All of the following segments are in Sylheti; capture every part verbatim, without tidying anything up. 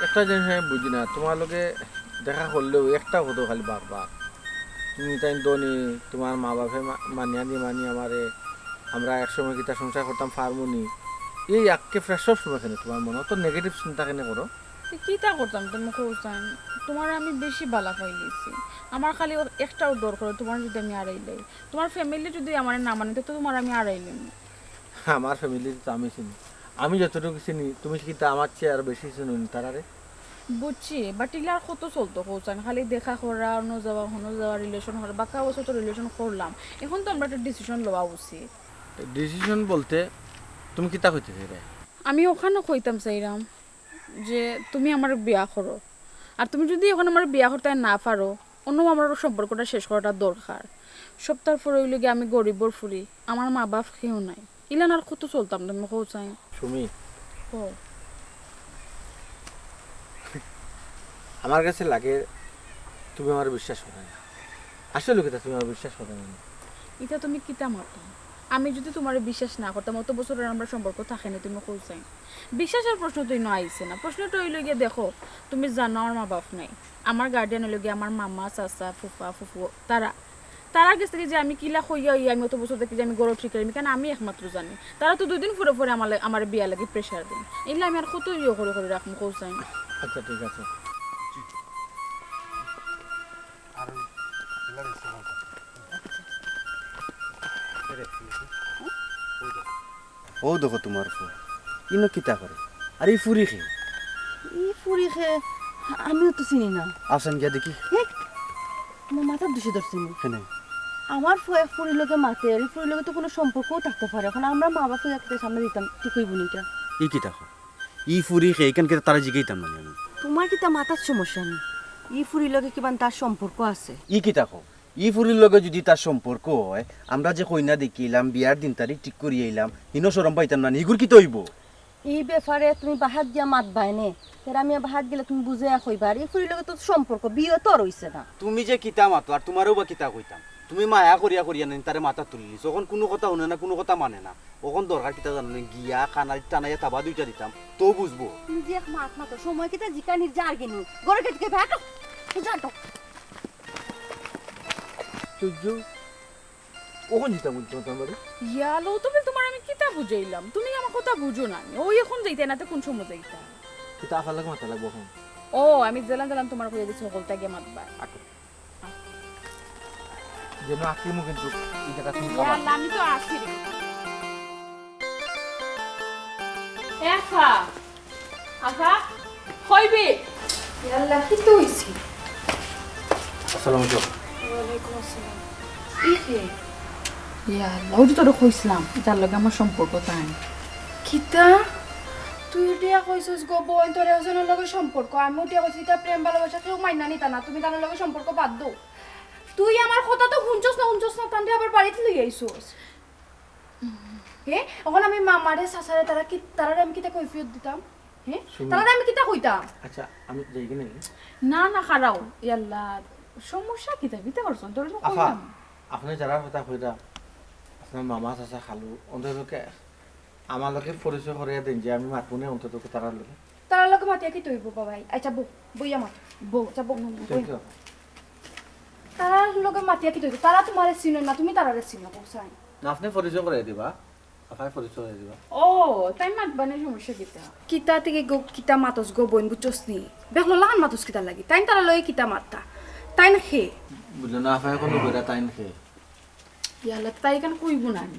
একটা জিনিস আমি বুঝি না, তুমার লগে দেখা করলেও একটা কথা খালি বারবার, তুমি তাইন ধনী, তুমার মা বাপে মা-, মানিয়া নি মানি আমারে, আমরা একসময় কিতা সংসার করতাম পারমু নি, এই আক্ষেপটা সব সময় কেনে তুমার মনো? অত নেগেটিভ চিন্তা কেনে করো? তে কিতা করতাম তুমি কও চাইন? তুমারে আমি বেশি বালা পাই গেছি। আমার খালি ও একটাও ডর করে, তুমারে যদি আমি আড়াইলাই, তুমার ফ্যামিলি যদি আমারে না মানে, তে তো তুমারে আমি আড়াইলাম। আমার ফ্যামিলি তো আমি চিনি, আমি যতটুকু চিনি, তুমি কিতা আমার চেয়ে আরো বেশি চিনো নি তারারে? বুঝছি, বাট ইলা আর কত চলতো কও চাইন? খালি দেখা করা, অনো যাওয়া, হনো যাওয়া, রিলেশন করা, বাক্কা বছর তো রিলেশন করলাম, এখন তো আমরা একটা ডিসিশন লওয়া উচিত। ডিসিশন বলতে তুমি কিতা কইতে চাইরায়? আমি অখান কইতাম চাইরাম যে তুমি আমারে বিয়া করো, আর তুমি যদি অখন আমারে বিয়া করতায় না পারো, অনো আমরার সম্পর্কটা শেষ করাটা দরকার। সবতার পরে অইলো গিয়া আমি গরিবর ফুরি, আমার মা বাপ কেউ নাই, ইলান আর কত চলতাম তুমি কও চাইন? সুমি, কও। আমার কাছে লাগে তুমি আমারে বিশ্বাস করো না। আসলে কিতা তুমি আমারে বিশ্বাস করো না? ইতা তুমি কিতা মাতো? আমি যদি তুমারে বিশ্বাস না করতাম, অত বছরর আমরার সম্পর্ক থাকে না তুমি কও চাইন? বিশ্বাসর প্রশ্ন তো ইনো আইছে না। প্রশ্নটা অইলো গিয়া দেখো, তুমি জানো আমার মা বাপ নাই, আমার গার্ডিয়ান অইলো গিয়া আমার মামা, চাচা, ফুফা, ফুফু, তারা। তারার গেছ থাকি যে আমি কিলা কইয়া অইয়া আমি অত বছর থাকি যে আমি ঘরো ঠিক করি, কারণ আমি একমাত্র জানি। তারা তো দুই দিন পরে পরে আমার লা-, আমার বিয়া লাগি প্রেশার দেন। ইলা আমি আর কত ইয়ে করে করে রাখমু কও চাইন? আচ্ছা, ঠিক আছে। আর ওই ছেলের ইচ্ছে করবে। এরে, এই দেখো। ও দেখো তুমার ফুয়া, ইনো কিতা করে? আর ই ফুরি কে? ই ফুরি কে? আমিও তো চিনি না। আফসান গিয়া দেখি। এ, তুমার মাথার দুষে ধরছে নি? কেনে? আমার ফুয়া এক ফুরির লগে মাতে, আর ই ফুরির লগে তো কুনু সম্পর্কও থাকতে পারে। অখন আমরা মা বাপ অইয়া কিতা সামনে দিতাম, ঠিক অইবো নি ইটা? ই কিতা কও? ই ফুরি কে? ইখান কিতা তারে জিগাইতাম না নি আমি? তুমার কিতা মাথার সমস্যা নি? ই ফুরির লগে কিবান তার সম্পর্ক আছে? ই কিতা কও? ই ফুরির লগে যুদি তার সম্পর্ক অয়, আমরা যে কইনা দেখিলাম, বিয়ার দিন তারিখ ঠিক করি আইলাম, হিনো শরম পাইতাম না নি, ইগুর কিতা অইবো? ই ব্যাপারে তুমি বাসাত গিয়া মাতবায় নে, তেরা মিয়া বাসাত গেলে তুমি বুঝাইয়া কইবা। আর ই ফুরির লগে তো সম্পর্ক, বিয়া তো আর অইছে না। তুমি যে কিতা মাতো, আর তুমারেও বা কিতা কইতাম? তুমি মায়া করিয়া করিয়া নি তারে মাথাত তুলিলিছো, অখন কুনু কথা হুনে না, কুনু কথা মানে না। অখন দরকার কিতা জানো নি? গিয়া কানাইত টানাইয়া থাবা দুইটা দিতাম, তেউ বুঝবো। তুমি যে এক মাত মাতো, সময় কিতা জিকানির যারগি নি? ঘরো গিয়া জিকাইবা, আটো। যাও, আটো। সূর্য, অখন জিতা বলতো তোমার বাড়ি? ইয়ালো, তুমি তুমার আমি কিতা বুঝাইলাম? তুমি আমার কথা বুঝো না। ওই অখন যাইতায় না, তে কুন সময় যাইতায়? কিতা আফার লগে মাতা লাগবো অখন? ও, আমি যেলান যেলান তুমারে কইয়া দিছি, হকলতা গিয়া মাতবা। আটো। যেন আকিমু কিন্তু এই জায়গা তুমি ইয়া কামাও। আল্লাহ, আমি তো আছি রে। এ আফা, আফা, কইবি? ইয়া আল্লাহ, কিতা অইছে? আসসালামু আলাইকুম। ওয়ালাইকুম আসসালাম। ই কে? ইয়া আল্লাহ, ওই যে তোরে কইছিলাম, যার লগে আমার সম্পর্ক তাইন। কিতা? তুই উঠিয়া কইছস গো বইন, তোর একজনর লগে সম্পর্ক। আমি উঠিয়া কইছি, ইতা প্রেম ভালোবাসা কেউ মাইনা নিতা না, তুমি তার লগে সম্পর্ক বাদ দেও। তুই আমার কথা তো হুনছস না, হুনছস না, তানরে আবার বাড়িত লই আইছস। হে, অখন আমি মামারে, চাচারে, তারা কি, তারারে আমি কিতা কৈফিয়ত দিতাম? হে, শুনো। তারারে আমি কিতা কইতাম? আচ্ছা, আমি যাই কি নাকি? না, না, খাড়াও। ইয়াল্লা, সমস্যা কিতা? কিতা করছস? তোরে তো আফা, কইলাম। আপনে যারার কথা কইরা, আপনার মামা, চাচা, খালু, অন্তত আমার লগে পরিচয় করিয়া দেন যে আমি মাতমুনে অন্তত তারার লগে। তারার লগে মাতিয়া কিতা অইবো বাবাই? আচ্ছা, বউ, বইয়া মাত। বউ, আচ্ছা, বউ, বউ। Thank you, আপা। তারার লগে মাতিয়া কিতা অইবো? তারা তুমারে চিনইন না, তুমি তারারে চিনো, বুঝছাই? না, আপনে পরিচয় করিয়া দিবা, আফায় পরিচয় করিয়া দিবা। ও, তাইন মাতবা নে, সমস্যা কিতা? কিতা থাকি গো, কিতা মাতস গো বইন, বুঝছস নি? বেহুলা লাখান মাতস কিতার লাগি? তাইন তারার লগে কিতা মাততা? তাইন কে? বুঝলাম না, আফায় কুনু কইরা তাইন কে? ইয়াল্লা, তাই কেনে কইবো না নি?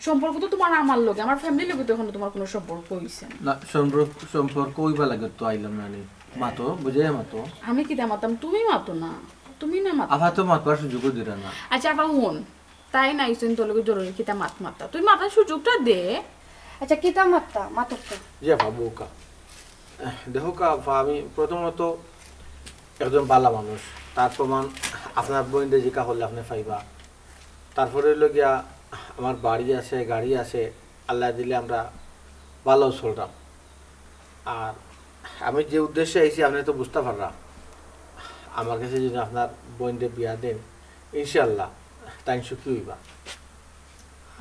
সম্পর্ক তো তুমার আমার লগে, আমার ফ্যামিলির লগে তো অখনো তুমার কুনু সম্পর্ক অইছে না। না, সম্পর্ক, সম্পর্ক অইবার লাগি তো আইলাম না নি। মাতো, বুঝাইয়া মাতো। আমি কিতা মাততাম? তুমি মাতো না। তুমি না মাতো। আফা তো মাতবার সুযোগও দিরা না। আচ্ছা, আফা হুন, তাইন আইছইন তোর লগে জরুরি কিতা মাত মাততা। তুই মাতার সুযোগটা দে। আচ্ছা, কিতা মাততা? মাতউক্কা। জি আফা, বউক্কা। দেখউক্কা আফা, আমি প্রথমত একজন ভালা মানুষ, তার প্রমাণ আপনার বইনরে জিকা করলে আপনে পাইবা। তারপরে অইলো গিয়া আমার বাড়ি আছে, গাড়ি আছে, আল্লায় দিলে আমরা ভালা চলরাম। আর আমি যে উদ্দেশ্যে আইছি আপনে তো বুঝতা পাররা, আমার গেছে যদি আপনার বইনরে বিয়া দেন, ইনশাআল্লাহ তাইন সুখী অইবা।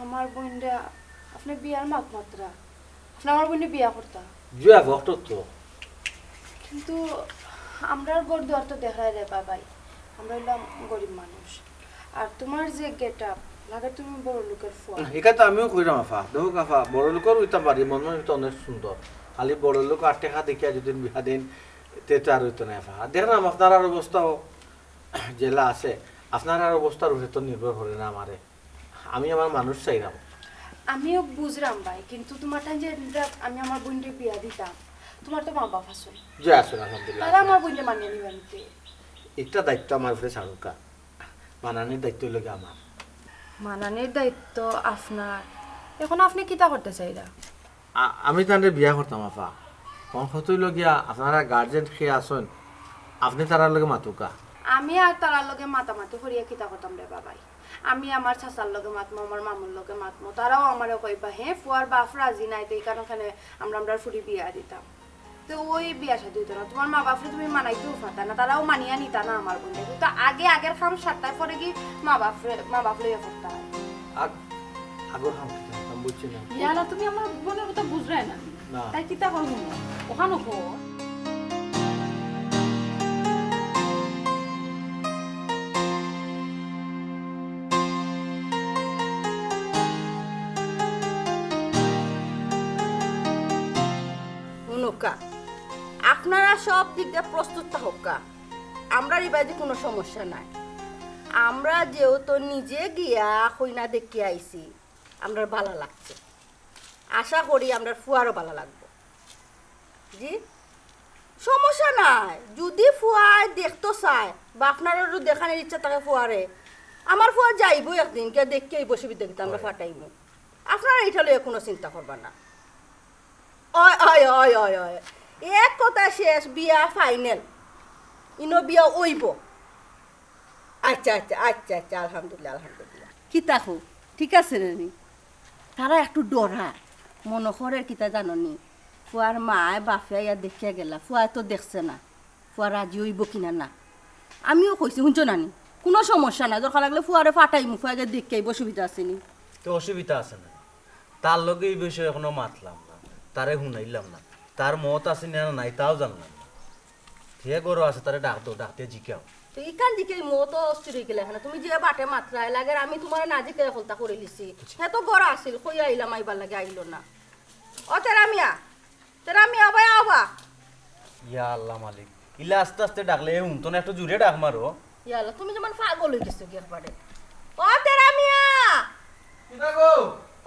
আমার বইনরে আপনে বিয়ার মাত মাতরা? আপনে আমার বইনরে বিয়া করতা? জুয়া ভক্ত তো। কিন্তু আমরার ঘর দুয়ার তো দেখরায় রে বাবাই, আমরা অইলাম গরিব মানুষ। আর তুমার যে গেটআপ, লাগে তুমি বড় লোকের ফুয়া। ইখান তো আমিও কইরাম আফা, দেখউক্কা আফা, বড় লোকর অইতাম পারি, মন মন তো অনেক সুন্দর, খালি বড় লোক আর টেকা দেখিয়া যদি বিয়া দেইন, তে তো আর অইতো নায় আফা। আর দেখরাম আপনারার অবস্থাও যেলা আছে, আপনারার অবস্থার উপরে তো নির্ভর করে না আমারে। আমি আমার মানুষ চাইরাম। আমিও বুঝরাম ভাই, কিন্তু তুমার টাইম যে আমি আমার বইনরে বিয়া দিতাম, তুমার তো মা বাপ আছইন। জি আছইন, আলহামদুলিল্লাহ। তারা আমার বইনরে মানিয়া নিবা নিতে। একটা দায়িত্ব আমার উপরে ছাড়উক্কা, মানানির দায়িত্ব অইলো গিয়া আমার। মানানির দায়িত্ব আপনার। এখন আপনে কিতা করতা চাইরা? আ-, আমি তানরে বিয়া করতাম আফা। অখন কথা অইলো গিয়া আপনারা গার্জিয়ান কে আছইন, আপনে তারার লগে মাতউক্কা। আমি আর তারার লগে মাতামাতি করিয়া কিতা করতাম রে বাবাই? আমি আমার চাচার লগে মাতমু, আমার মামুর লগে মাতমু, তারাও আমারে কইবা, "হে, ফুয়ার বাপ রাজি নায়, তে ইখান কেনে আমরা আমরার ফুরি বিয়া দিতাম।" তে অউ বিয়া শাদি অইতো না, তুমার মা বাপরে তুমি মানাইতেও পারতায় না, তারাও মানিয়া নিতা না আমার বইনরে। কিন্তু আগে আগের কাম সারতায়, পরে গি মা বাপরে, মা বাপ লইয়া করতায়। আগ-, আগর কাম কিতা? আমি বুঝছি না। ইয়ালা, তুমি আমার বইনর কথা বুঝরায় না। না। তাই কিতা করমু? অখান কও। হুনউক্কা, আপনারা সব দিক দিয়া প্রস্তুত থাকউক্কা। আমরার ইবায়দি কুনু সমস্যা নাই। আমরা যেহেতু নিজে গিয়া কইনা দেখিয়া আইছি, আমরার ভালা লাগছে। আশা করি আমরার ফুয়ারও ভালা লাগবো। জি, সমস্যা নাই। যুদি ফুয়ায় দেখতো চায় বা আপনারারও দেখানির ইচ্ছা থাকে ফুয়ারে, আমার ফুয়া যাইবো একদিন, গিয়া দেখিয়া আইবো, অসুবিধা কিতা, আমরা পাঠাইমু। আপনারা ইটা লইয়া কুনু চিন্তা করবা না। অয়, অয়, অয়, অয়, অয়। এক কথা শেষ, বিয়া ফাইনাল। ইনো বিয়া অইবো। আচ্ছা, আচ্ছা, আচ্ছা, আচ্ছা, আলহামদুলিল্লাহ, আলহামদুলিল্লাহ। কিতা কও, ঠিক আছে নি? তারা একটু ডরার, মনো করের কিতা জানো নি? ফুয়ার মায় বাপে আইয়া দেখিয়া গেলা, ফুয়ায় তো দেখছে না, ফুয়া রাজি অইবো কিনা না। আমিও কইছি, হুনছো না নি? কুনু সমস্যা নাই, দরকার লাগলে ফুয়ারে পাঠাইমু, ফুয়া গিয়া দেখিয়া আইবো, অসুবিধা আছে নি? তে অসুবিধা আছে না? তার লগে ই বিষয়ে এখনো মাতলাম না, তারে হুনাইলাম না, তার মত আছে না নাই তাও জানলাম না। হে ঘরো আছে, তারে ডাক দেও, ডাক দিয়া জিকাও। তো ইখান দিকে মত অস্থির অইগেলে কেনে? তুমি যে বাটে মাতরায়, লাগের আমি তুমারে না জিকাইয়া হকলতা করিলিছি। হে তো ঘরো আছিল, কইয়া আইলাম আইবার লাগি, আইলো না। ও তেরা মিয়া, তেরা মিয়া, অবায় আও বা। ইয়া আল্লাহ মালিক, ইলা আস্তে আস্তে ডাকলে হে হুনতো না, একটু জুরে ডাক মারো। ইয়াল্লা, তুমি যেমন পাগল অইগেছো গি একবারে। ও তেরা মিয়া! কিতা গো?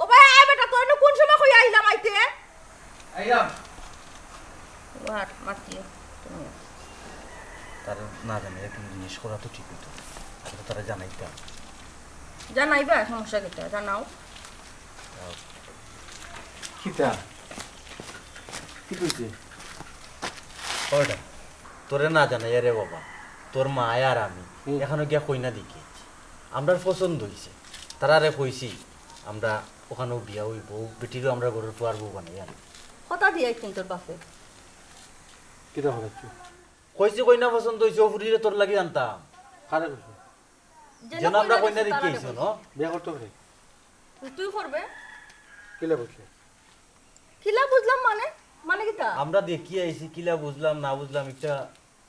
ও ভাই, আয় বেটা, তোরে কুন সময় কইয়া আইলাম আইতে? আইলাম। ওয়াট, মাতিও তুমি। তারে না জানাইয়া কুনু জিনিস করা তো ঠিক অইতো না। আগে তো তারে জানাইতাম। জানাইবা, সমস্যা কিতা? জানাও। কিতা? কি কইছে? ওটা, তোরে না জানাইয়া রে বাবা, তোর মায় আর আমি হুম। এখনো গিয়া কইনা দেখি আইছি। আমরার পছন্দ অইছে। তারারে কইছি, আমরা অখানো বিয়া অইবো, বেটিরও আমরা ঘরর ফুয়ার বউ বানাইয়া আনমু। কথা দিয়া আইছইন তোর বাপে। কিতা কইছে? কইছি কইনা পছন্দ অইছে, অউ ফুরিরে তোর লাগি আনতাম। কারে কইছে? যেন যেন আমরা কইনা কইনা দেখি দেখি তারারে আইছি, কইছে। ন? বিয়া করতো কারে? তুই করবে? কিলা বুঝলে? কিলা বুঝলাম মানে? মানে কিতা? আমরা দেখি আইছি, কিলা বুঝলাম না বুঝলাম, একটা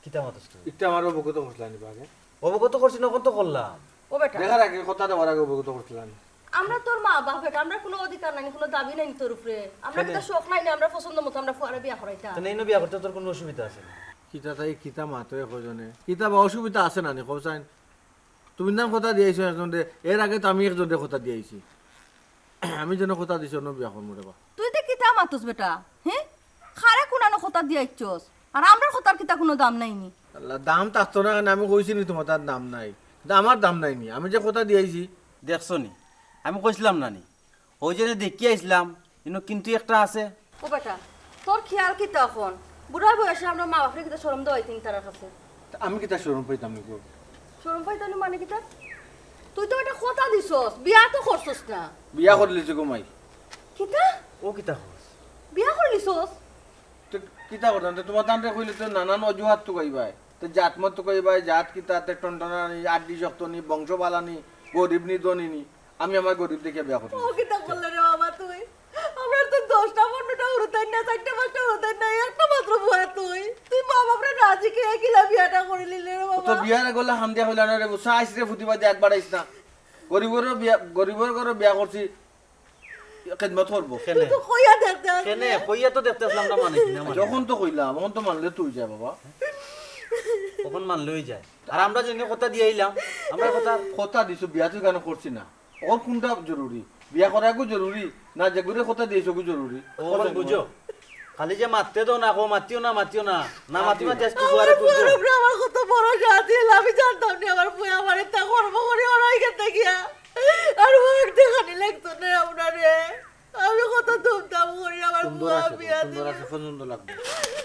কিতা মাতস তুই? ইটা আমার অবগত করছিলা নি বা আগে? অবগত করছি না, অখন তো করলাম। ও বেটা, দেখার আগে, কথা দেওয়ার আগে অবগত করছিলা নি? আমরা তোর মা বাপ বেটা, আমরা কুনু অধিকার নাই, কুনু দাবি নাই তোর উপরে। আমরা কেনে? কিতা শখ নাই না, আমরা পছন্দ মতো আমরা ফুয়ারে বিয়া করাইতাম। তো নেই না বিয়া করতে তোর কুনু অসুবিধা আছে না? কিতা তাই কিতা মাতো একজনে? কিতা বা অসুবিধা আছে না নি, কও চাইন? তুমি নাম কথা দিয়াইছো একজনরে, এর আগে তো আমি একজনরে কথা দিয়াইছি। আমি যেন কথা দিছি অন্য বিয়া করমু রে বা। তুই তে কিতা মাতস বেটা? হে? কারে কুনানো কথা দিয়াইছস? আর আমরার কথার কিতা কুনু দাম নাই নি? আল্লাহ, দাম থাকতো না কেনে? আমি কইছি নি তুমার তার দাম নাই? দা-, আমার দাম নাই নি? আমি যে কথা দিয়াইছি। দেখছো নি? আমি কইছিলাম না নি? অউ যে দেখি আইছলাম, ইনো কিন্তু একটা আছে। ও বেটা, তোর খিয়াল কিতা অখন? বুড়া বয়সে আমরা মা বাপরে কিতা শরম দেওয়াইতাম তারার কাছে? তা আমি কিতা শরম পাইতাম নি গো? শরম পাইতাম নি মানে কিতা? তুই তো একটা কথা দিছস, বিয়া তো করছস না। বিয়া করিলিছি গো মাই। কিতা? ও কিতা কস? বিয়া করিলিছস? তো কিতা করতাম? তো তুমার তানরে কইলে তো নানান অজুহাত তুকাইবায়। তো জাত মত তুকাইবায়, জাত কিতা, তে টনটনা নি, আড্ডি শক্ত নি, বংশ বালা নি, গরিব নি, ধনী নি। আমি আমার গরিব দেখিয়া বিয়া করমু। ও কিতা করলে রে বাবা তুই? আমরা তো দশটা পনেরোটা হুরুতাইন না, চাইরটা পাঁচটা হুরুতাইন না, একটা মাত্র ফুয়া তুই। তুই মা বাপরে রাজি কে কিলা বিয়াটা করিলিলে রে ও তো বাবা? বিয়ার গলা হাম দিয়া কইলা না রে, বুঝছস? আইস রে ফুতি বাদে একবার আইস না। গরিবর বিয়া, গরিবর ঘরো বিয়া করছি, খেদমত করবো। তুই তো কইয়া দেখতে আসলে। কেনে? কইয়া তো দেখতে আসলাম না, মানে কি না মানে? যখন তো কইলাম, অখন তো মানলে তুই যা বাবা। অখন মানলেউ যায়। আর আমরা যেন কথা দিয়া আইলাম, আমরা কথা কথা দিছো, বিয়া তুই কেন করছি না? অখন কোনটা জরুরি? বিয়া করাগু জরুরি না যেগুরে কথা দিছো গু জরুরি? অখন বুঝো, খালি যে মাততে দেও না, কও মাতিও না, মাতিও না, না মাতি মাতি আজকে আমার ফুয়ারে তুলছো। ফুয়ার উপরে আমার কত ভরসা আছিল, আমি জানতাম না আমার ফুয়া আমার ইতা কর্ম করি ওরাই গেছে গিয়া। আর ও এক দেখানি লাগতো না আপনারে। আমি কত ধুমধাম করি আমার সুন্দর ফুয়া আছে তো, বিয়া সুন্দর দিল। আছে, পছন্দ লাগবে।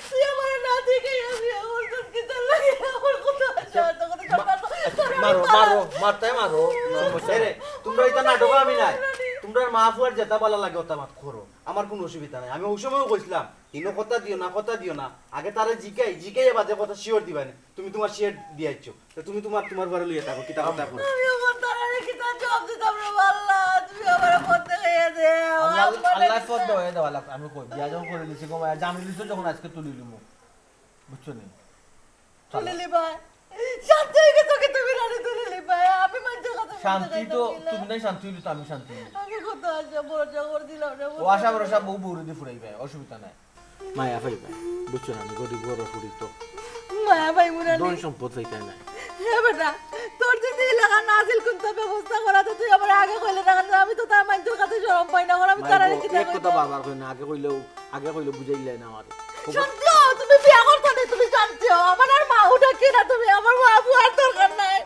তুই আমার না দেখে আমি আমার দুঃখ কিতা লাগে, আমার কত আশা, আচ্ছা, কত মা-, সম্মান, আচ্ছা, তোর মারো, আমার মারো, মারতায় মারো, সমস্যা এরে, নাই। তোমরা ইতা নাটক আমি নাই। তোমরার মা ফুয়ার যেটা ভালা লাগে ওটা মাত করো, আমার কোনো অসুবিধা নাই। আমি ওই সময়ও কইছিলাম, ইনো কথা দিও না, কথা দিও না, আগে তারে জিকাই, জিকাই বাদে কথা শিওর দিবানে। তুমি তোমার শিওর দিয়াইছো, তো তুমি তোমার, তোমার ঘরে লইয়া থাকো, কিতা কথা করো। আমি আমার তারারে কিতা জবাব দিতাম রে আল্লাহ, তুমি আমারে পথ দেখাইয়া দেও। আল্লাহ, আমার আল্লাহ পথ দেওয়া লাগবে, আমি কই, বিয়া যখন করে দিছি গো মায়া, জানি দিছো যখন আজকে তুলি লিমু, বুঝছো নি? তুলি লিবা। শান্তি হয়ে গেছো কি তুমি রানী তুলি লিবা? আমি মানতে কথা বলতে শান্তি তো চাইতাম না। তুমি নাই, শান্তি হইলে তো আমি শান্তি হই। আমি কত আশা ভরসা করে দিলাম রে, ও আশা ভরসা বউ বউরে দি ফুরাইবে, অসুবিধা নাই। মায়া পাইবা, বুঝছো না, আমি গরিব ঘরর ফুড়ি তো। মায়া পাইবো না ধন নি? সম্পদ পাইতায় নাই। হে বেটা, তোর যদি এলাকা নাজিল কুনতা ব্যবস্থা করা তো তুই আমার আগে কইলে না কেন? আমি তো তার মাইনষর কাছে শরম পাই না, ওরা আমি মায়া তারারে গো, কিতা এক কথা কইতাম? বারবার কই না, আগে কইলেও, আগে কইলে বুঝাইলে না আমারে। শান্তি হও, তুমি বিয়া করছো না, তুমি শান্তি হও। আমার আর মা উঠা কি না তুমি, আমার মা ফুয়ার দরকার নাই।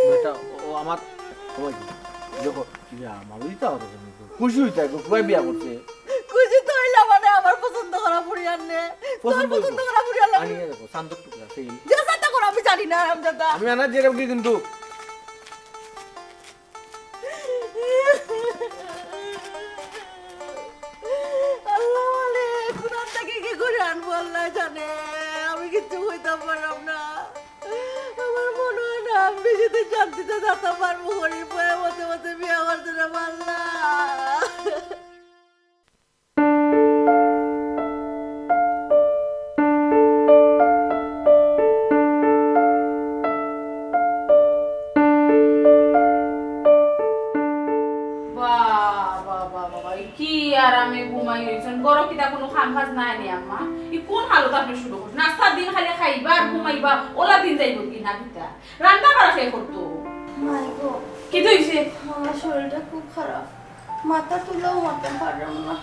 বেটা, ও আমার, ও দেখো, ইয়া, আমার ওই তো আর খুশি হইতে গো, ফুয়ায় বিয়া করছে। খুশি তো হইলাম মানে আমার পছন্দ করা ফুড়ি আনলে। তোর পছন্দ হইবো। পছন্দ করা ফুড়ি আনলে। আনিয়া দেখো, চান্দর টুকরা, সেই। যে চান্দা করো আমি জানি না, হারামজাদা। আমি আনা যে রাখবি কিন্তু। আল্লাহ মালিক, কোন থাকি কি করে আনবো আল্লাহ জানে। আমি কিচ্ছু কইতাম পারলাম না। আমার মনে হয় না আমি যদি শান্তিতে যাইতাম পারবো, গরিব হয়ে মতে মতে বিয়া করতে না পারলাম। বাহ, বাহ, বাহ, বাহ, বাহ, ই কি আরামে ঘুমাই রইছইন? ঘরো কিতা কুনু কাম কাজ নাই নি আম্মা? ই কুন হালত আপনে শুরু করছইন? আস্তা দিন খালি খাইবা আর ঘুমাইবা, অলা দিন যাইবো কি না কিতা? রান্দা বাড়া কে করতো? মাই গো। কিতা অইছে? আমার শরীরটা খুব খারাপ, মাথা তুলাও মারতাম পারলাম না।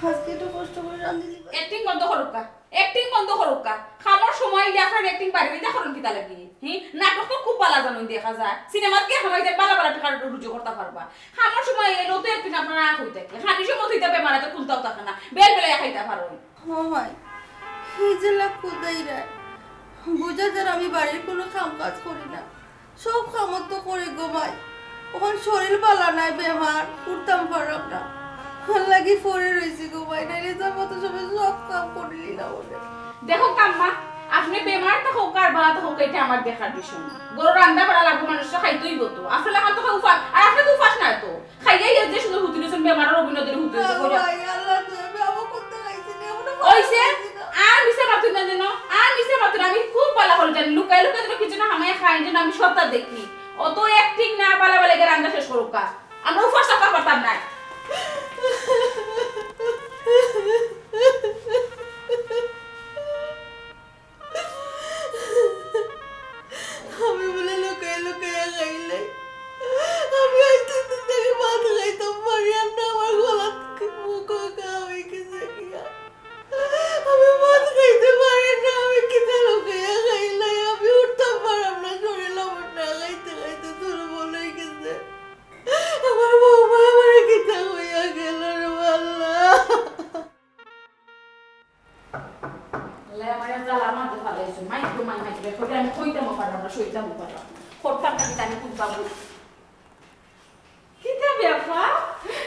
আজকে একটু কষ্ট করে রান্ধিলি। Acting বন্ধ করউক্কা। Acting বন্ধ করউক্কা। কামর সময় অইলে আপনার acting বাড়ি বাড়ি করইন কিতা লাগি? হি? নাটক তো খুব ভালা জানইন দেখা যায়। সিনেমাত গিয়া কামাই দিয়া ভালা ভালা টেকা রুজি করতা পারবা। কামর সময় অইলে তো acting আপনার আর অই থাকে। খানি সময় অইতা বেমারে তো কুন্তাও থাকে না। বেল বেলাইয়া খাইতা পারইন। ও মাই, এই যে লাখ কুদাই রে। বুঝা যার আমি বাড়ির কুনু কাম কাজ করি না। সব কামত তো করি গো মাই। অখন শরীর ভালা নাই, বেমার, উঠতাম পারলাম না। অর লাগি পড়ি রইছি গো মাই, নাইলে তো আমি অত সময় সব কাম করিলিলাম অনে। দেখউক্কা আম্মা, আপনে বেমার থাকউক্কা আর ভালা থাকউক্কা, ইটা আমার দেখার বিষয় না। ঘরো রান্দা বাড়া লাগবো, মানুষরে খাইতে অইবো তো। আপনে লাখান তো কেউ উপাস, আর আপনে তো উপাস না তো। খাইয়া ইয়া যে সুন্দর হুতি রইছইন, বেমারর অভিনয় ধরি হুতি রইছইন, কইরা। আল্লাহ, তুই আমি আবার করতে খাইছি না, এমন অইছে? আর মিছা মাতুন না যেন, আর মিছা মাতুন, আমি খুব ভালা করি জানি, লুকাই লুকাই যেন কিছু না হামাইয়া খাইন যেন আমি সবটা দেখি। অত acting না, ভালা ভালা গিয়া রান্দা শেষ করউক্কা। আমরা উপাস থাকতাম পারতাম নায়। আমি বুলে লুকাই লুকাইয়া খাইলাই। আমি আইজ তিন দিন থাকি ভাত খাইতাম পারি আর না, আমার গলা থাকি মুখ কালা অই গেছে গিয়া। আমি ভাত খাইতে পারি না, আমি কিতা লুকাইয়া খাইলাই, আমি উঠতাম পারলাম না, শরীর আমার না খাইতে খাইতে দুর্বল অই গেছে। আমার বউমা আমারে কিতা কইয়া গেল রে আল্লাহ। আল্লাহ আমারে জ্বালার মাঝে ফালাইছো। মাই গো মাই, মাই রে, তোরে আমি কইতামও পারলাম না, সইতামও পারলাম না। করতাম না, আমি কোন বাবু? কিতা ব্যাপার?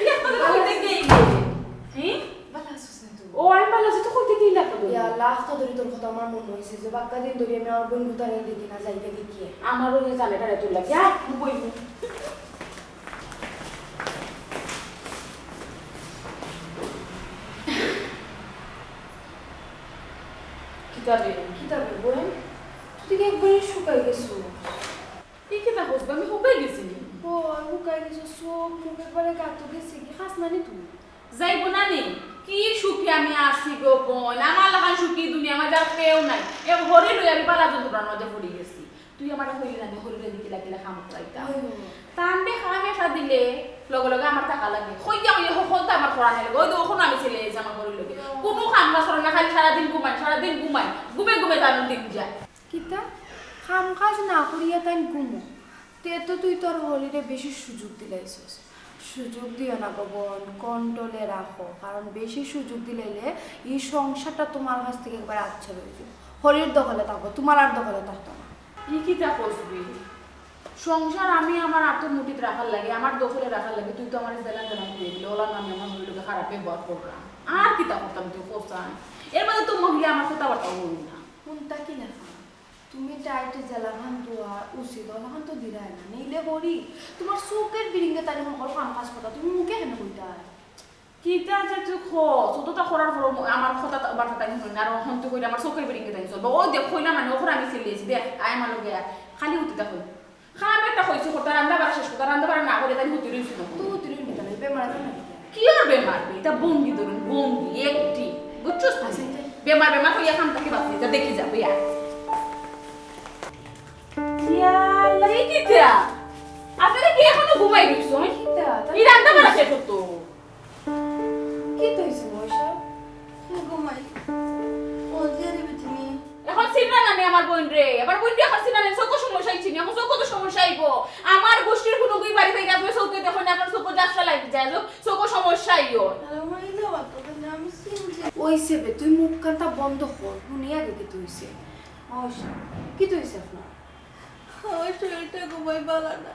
ইয়া, তোরে কইতে গেই রে। হি? ভালা আছস নি তুই? ও, আমি ভালা আছি, তুই কইতে গেই না কেনে? ইয়া আল্লাহ, আখতা ধরি তোর কথা আমার মনো অইছে যে বাক্কা দিন ধরি আমি আমার বন্ধু তারে দেখি না, যাইতে দেখি। আমারও যে জানে তারে তোর লাগে। আয়, বই। যাবে। কিতা বে বইন? তুই দেখি একবারে শুকাই গেছো। এই কিতা কস বে, আমি শুকাই গেছি নি? ও, শুকাই গেছো, চোখ মুখ একবারে গাতো গেছে কি, খাস না নি তুই? যাইব না নি? কি সুখে আমি আছি গো বইন, আমার লাখান সুখী দুনিয়ার মাঝে আর কেউ নাই। এক হরি লই আমি বালা যন্ত্রণার মাঝে পড়ি গেছি। তুই আমারে কইলি না নি, হরি লই কিলা কিলা কাম করাইতা। ওই, ওই। তানরে কাম একটা দিলে লগে লগে আমার টাকা লাগে। কইয়া কইয়া হকল তো আমার করা নাই। ওই তো ওখানে আমি চলে যাই আমার হরি লগে। কোনো কাম কাজ করে না, খালি সারাদিন ঘুমাই, সারাদিন ঘুমাই। ঘুমে ঘুমে তান দিন যায়। কিতা? কাম কাজ না করিয়া তাইন ঘুমো? তে তো তুই তোর হরিরে বেশি সুযোগ দিলাইছস। সুযোগ দিও না গো বইন, কন্ট্রোলে রাখো, কারণ বেশি সুযোগ দিলাইলে এই সংসারটা তোমার কাছ থেকে একবার আচ্ছা হয়ে যাবে। হরির দখলে থাকবো, তোমার আর দখলে থাকতো না। ই কিতা কস বে? সংসার আমি আমার আত্মর মুঠিত রাখার লাগি, আমার দখলে রাখার লাগি, তুই তো আমার জেলান জেলান করে দিলে, ওলা আমি আমার হরির লগে খারাপ ব্যবহার করলাম। আর কিতা করতাম তুই কস? এর মধ্যে তো মহিলা আমার কথাবার্তা বলি না। কোনটা কি লেখা? তুমি টাইটে জেলাখান দেওয়া উচিত, ওলাখান তো দিরায় না। নেইলে করি, তোমার চোখের বিরিঙ্গে তাই হকল কাম কাজ কথা, তুমি মুখে কেন কইতায়? কিতা যে তুই খস, অতটা করার পরও ম-, আমার কথা তা-, বার্তা তাই শুনে না, আর অখন তুই কইলে আমার চোখের বিরিঙ্গে তাই চলবো। ওই দেখ, কইলাম মানে, ওখানে আমি চলে এসেছি, দেখ, আয় আমার লগে আয়। খালি উঠতে থাকো। খাম একটা কইছি, কথা রান্না বাড়া শেষ, কথা রান্না বাড়া না করে তাই হুতি রইছি না। তো হুতি রইবি তাহলে, বেমার আছে নাকি? কি আর বেমার বে? এটা ভঙ্গি ধরুন, ভঙ্গি, একটি। বুঝছস তুই? আচ্ছা, আচ্ছা। বেমার, বেমার হইয়া খাম থাকি বাঁচলি, তা দেখি যাবে আর। ইয়া আল্লাহ, এই কিতা? আপনারা কি এখনো ঘুমাই রইছো, হ্যাঁ? কিতা? ই রান্না বাড়া শেষ হতো। কিতা হইছে ময়শা? ঘুমাই। ও যে রে বিটিনি। এখন চিনরা না নি আমার বইনরে? আমার বইনরে এখন চিনরা না নি? চোখো সমস্যা হইছে নি? এখন চোখো তো সমস্যা হইবো। আমার গোষ্ঠীর কোনো গুই বাড়ি থেকে আপনার চোখে দেখো না, আপনার চোখো ঝাপসা লাগি যায়, চোখ-, চোখো সমস্যা হইও। আরে মাই না, বাবা, তোকে না আমি চিনছি। ওই সেবে, তুই মুখ কানটা বন্ধ কর, শুনি আগে কিতা হইছে। ময়শা, কিতা হইছে আপনার? আমার শরীরটা ঘুমাই বালা না।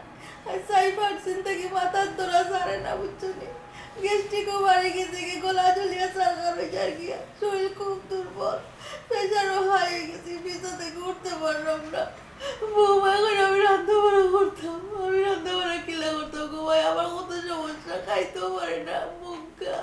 আর সাই ফাটছেন থাকি মাথার ধরা সারে না, বুঝছো নি? গ্যাস্ট্রিকও বাড়ি গেছে কি, গলা জ্বলিয়া ছারখার হয়ে যার গিয়া। শরীর খুব দুর্বল, প্রেশারও হাই হয়ে গেছে, বিছা থেকে উঠতে পারলাম না। বৌমা এখন আমি রান্না বাড়া করতাম, আমি রান্না বাড়া কিলা করতাম গো ভাই? আমার কত সমস্যা, খাইতেও পারি না, মুখা।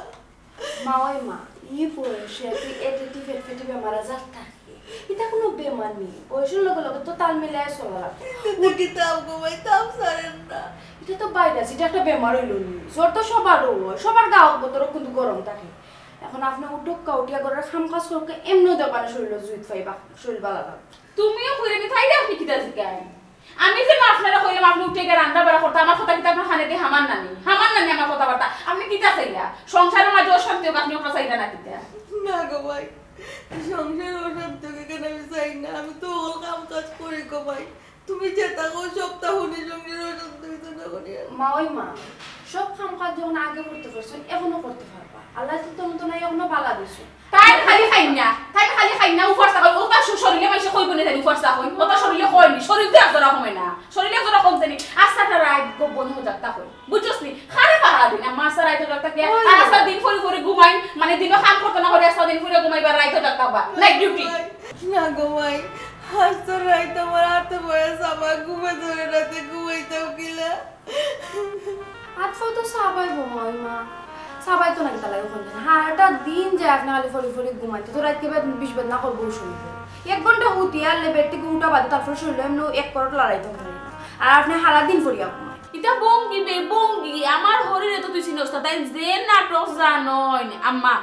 মা, ওই মা, ই বয়সে তুই এ পেটি ফেটফেটি বেমার আজার থাকে। এটা কোনো বেমার নেই, বয়সের লগে লগে তো তাল মিলাই চলা লাগে। কিন্তু কিতাব ঘুমাই তাপ সারেন না। এটা তো ভাইরাস, এটা একটা বেমার হইল নি। জ্বর তো সবারও হয়, সবার গাও গতরও কিন্তু গরম থাকে। এখন আপনি উঠুক কা, উঠিয়া ঘরের কাম কাজ করুক কা, এমনিও দোকানে শরীর জুইত পাইবা, শরীর বালা থাকবে। তুমিও কইরে নি, তাইলে আপনি কিতা জিকাইন? আমি যে মা আপনারে কইলাম, আপনি উঠে গিয়া রান্না বাড়া করতা, আমার কথা কিতা আপনার কানে দি হামার না নি? হামার না নি আমার কথাবার্তা? আপনি কিতা চাইলা? সংসারের মাঝে অশান্তি হোক, আপনি ওটা চাইলা না কিতা? না গো ভাই, সংসারে অশান্তি হোক এখানে আমি চাই না। আমি তো অল কাম কাজ করি গো ভাই। তুমি যেতা কও সবতা হুনি, সংসারে অশান্তি হইতো না করি। মা, ওই মা, সব কাম কাজ যখন আগে করতে পারছো, এখনো করতে পারবা। আল্লাহ তো তোমার তো নাই এখনো বালা দিছো। তাই খালি খাইন না, তাই খালি খাইন না, উপাস থাকো। ওটা শ-, শরীরে মাইসে কইব না, তাই উপাস থাকো। ওটা শরীরে কয় নি, শরীর তো একজোড়া কমে না, শরীরে একজোড়া কমছে নি। আস্তা একটা রাইত গোপন হয়ে যাক, তা কই। বুঝছস নি? খারে পাহারা দিন, আম্মা আস্তা রাইত হয়ে যাক, তা কি? ওই। আর আস্তা দিন ফুরি ফুরি ঘুমাইন, মানে দিনও কাম করতে না করে আস্তা দিন ফুরি ঘুমাইবার রাইত হয়ে যাক, তা বা। Night duty. না গো ভাই, আস্তা রাইত আমার হাতে পায়ে সাবা, ঘুমে ধরে রাতে ঘুমাইতাম কিলা? আত পাও তো সাবাই বোমা, ওই মা। সাবাই তো নাকি তালাই ওখান থেকে। সারাটা দিন যায় আপনি খালি ফরি ফরি ঘুমাইতে। তো রাইতে বেদ-, বিষ বেদনা করবো শরীরে। এক ঘন্টা উঠি আরলে বেড থেকে উঠা বাদে তারপরে শরীরে এমনি এক করোট লড়াইতে পারি না। আর আপনি সারা দিন ফরিয়া ঘুমাই। ইটা বঙ্গি বে, বঙ্গি। আমার হরিরে তো তুই চিনস না, তাই যে নাটক জানইন। আম্মা,